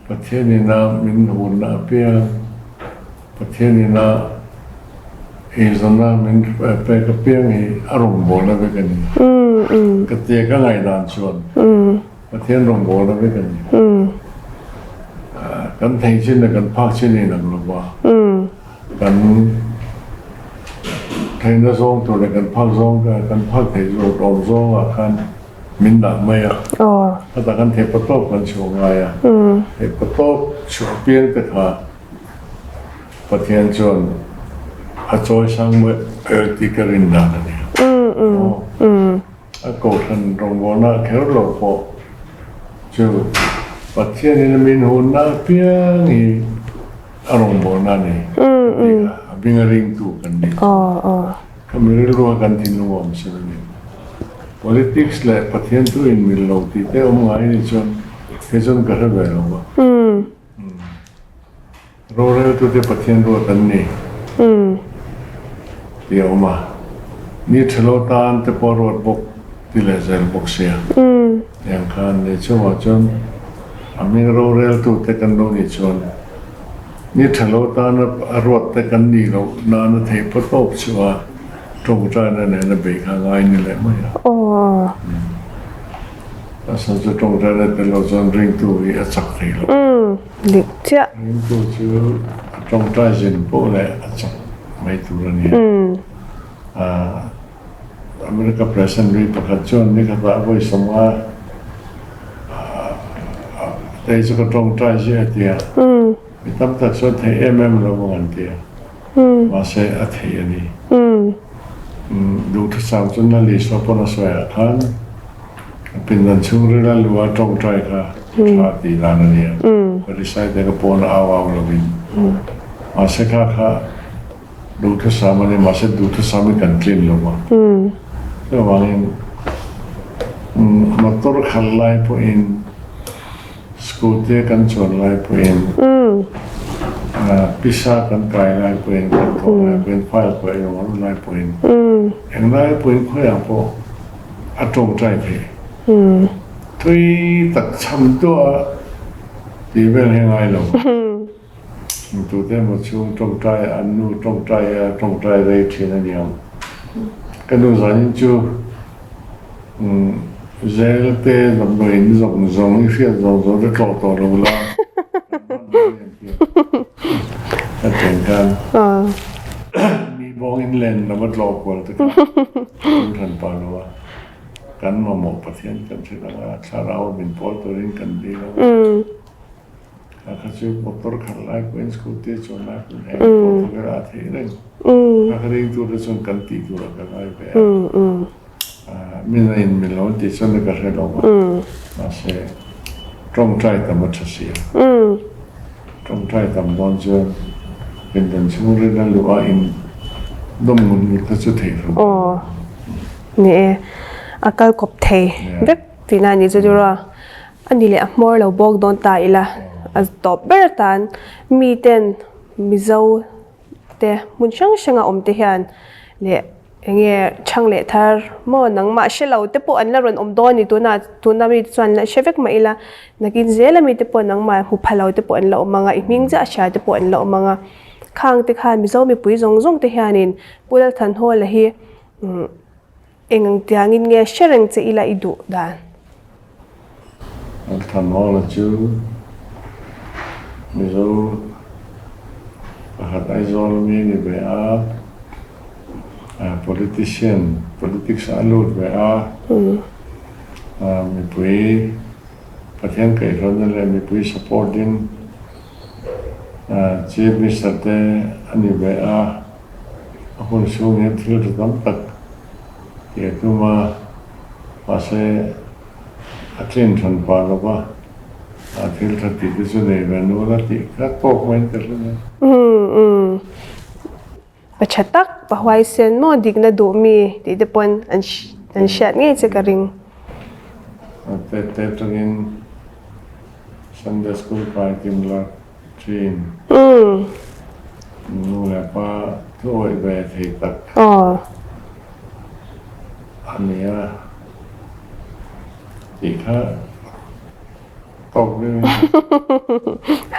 Pathian ina min hurna apiang, Pathian ina eizawnna min pek apiang hi a rawngbawlna vek a ni. Ka tia ka ngaihdan chuan Pathian rawngbawlna vek a ni. Kan thei chin leh kan phak chin a inang lo va. Kan theihna zawng tur leh kan phak zawng kan phak theih zawk awm zawngah khan min dah mai a. Khatah khan theihpa tawp kan chhuah ngai a. Theihpa tawp chhuah piang te kha Pathian chuan a chawi sang mai tih ka rin dan a ni a. A kohhran rawngbawlna kher lo pawh chu Pathianin a min hunna apiang hi a rawngbawlna a ni ka ti kha, a bing a ringtu kan ni chu. Ka mi rilru a kan thinlung a awm sil a ni. Politics leh Pathian chu inmil lo tih te awm ngai ni chuan kei chuan ka hre ve lo va. Roreltute Pathian ruat an ni tih a awm a, ni thalo tan te pawh ruat bawk ti leh zel bawk sia. Tiang khan ni chungah chuan a hming roreltute kan lo nih chuan ni thalo tan a ruat te kan nih loh nana theih pawh tawp chu a tawngtaina nena beih kha ngai ni leh mai a. A san chu tawngtaina tel lo chuan ringtu hi a chak thei lo. Dik chiah. Ringtu chu a tawngtai zin poh leh a chak mai tur a ni a. America President ri pakhat chuan ni khatah a vawi sawmnga tei chu ka tawngtai ziah a ti a. Mi tam tak chuan theih em em lo ang an ti a. Mahse a theih a ni. Duhthusam chu Nali Swapan a sawiah khan a pindan chhungril a lu a tawngtai kha tha tih dan a ni a. Pharisai te ka pawn a au au lovin. Mahse kha kha duhthusam a ni, mahse duhthusam hi kan tlin lo va. Chuvangin motor khalh lai pawhin Scooty kan chuan lai pawhin, pisa kan kai lai pawhin, kan thawh lai pawhin, file pawh eng emaw lai pawhin, eng lai pawhin khawiah pawh a tawngtai theih. Tui tak chham duah tih vel hi ngai lo. Tute emaw chhung tawngtai an nu tawngtai a tawngtai rei thin a niang. Ka nu zanin chu Zel te damdawiin zawng zawng i hriat zawng zawng te tlawh tawh lo la kan hman dawn em tih a chen khan mi bawngin len lam a tlawh kual te kha tum hran pah lo a. Kan mamawh Pathian kan hrilh ang a, thlarau a min pawl turin kan dil ang a. Kha kha chu motor khalh lai pawhin scooty a chuan lai pawhin eng pawh thu ber a theih reng. Kha kha ring tur te chuan kan tih tur ah ka ngai ve a. Min a in mil lo an tih chuan ka hre lo a. Mahse tawngtai tam a tha si a. Tawngtai tam dawn chuan pindan chhungril a luh a in dawm ngut ngut kha chu theih hlawm. Aw ni e a kal kawp thei vek tihna a ni chu chu rawh. A ni leh a hmawr lo bawk dawn ta ila a tawp ber atan miten Mizo. te hmun hrang hranga awm te hian leh enge chhang leh thar maw nangmah hre lo te pawh an la rawn awm dawn a ni tunah tuna mi te chuan an la hre vek mah ila nakin zela mi te pawh nangmah hmu pha lo te pawh an la awm ang a i hming chiah hria te pawh an la awm ang a khang te khan Mizo mipui zawng zawng te hianin Pu Lalthanhawla hi umm Eng ang tiangin nge hre reng che ila i duh dan? Thanhawla chu Mizo pakhat Aizawl mi a ni ve a, politician, politics ah a lut ve a, mipui Pathian kaihhruaina leh mipui support in Chief Minister te a ni ve a. A hun chhung hian thil tha tam tak tih a tum a, mahse a tlin than pah lo va, a thil tha tih te chu nei ve nual a tih kha tawk maiin ka hre mai. Umm umm pa tha tak, pa huaisen maw dikna duh mi tih te pawn an an hriat ngei che ka ring. A tet te atangin Sunday school kai kim la. Thin. Nu leh pa thu awih ve thei tak a ni a tih kha tawk deuh in.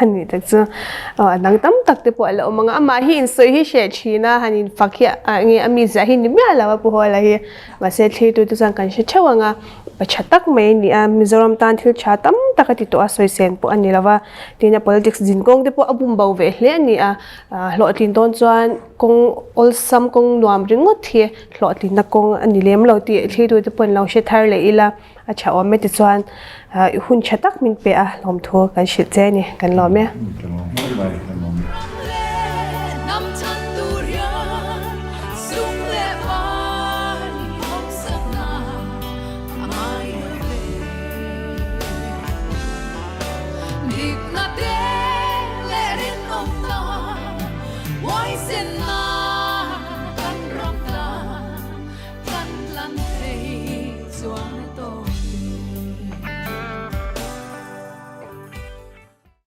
A nih tak chu a dang tam tak te pawh a la awm ang a, amah hi insawi hi hreh thin a, han infak hi enge a mizia hi ni miah lo a Pu Hawla hi, mahse thlirtu te chuan kan hre theuh ang a, pa tha tak mai a ni a, Mizoram tan thil tha tam tak a ti tawh a, sawisên pawh a ni lo va. Tin a politics zin kawng te pawh a bum bo ve hle a ni a, hlawhtlin dawn chuan kawng awlsam kawng nuam ringawt hi hlawhtlinna kawng a ni lem lo tih thlitu te pawh an lo hre thar leh ila a tha awm e tichuan i hun tha tak min pe a lawmthu kan hrilh che a ni kan lawm e.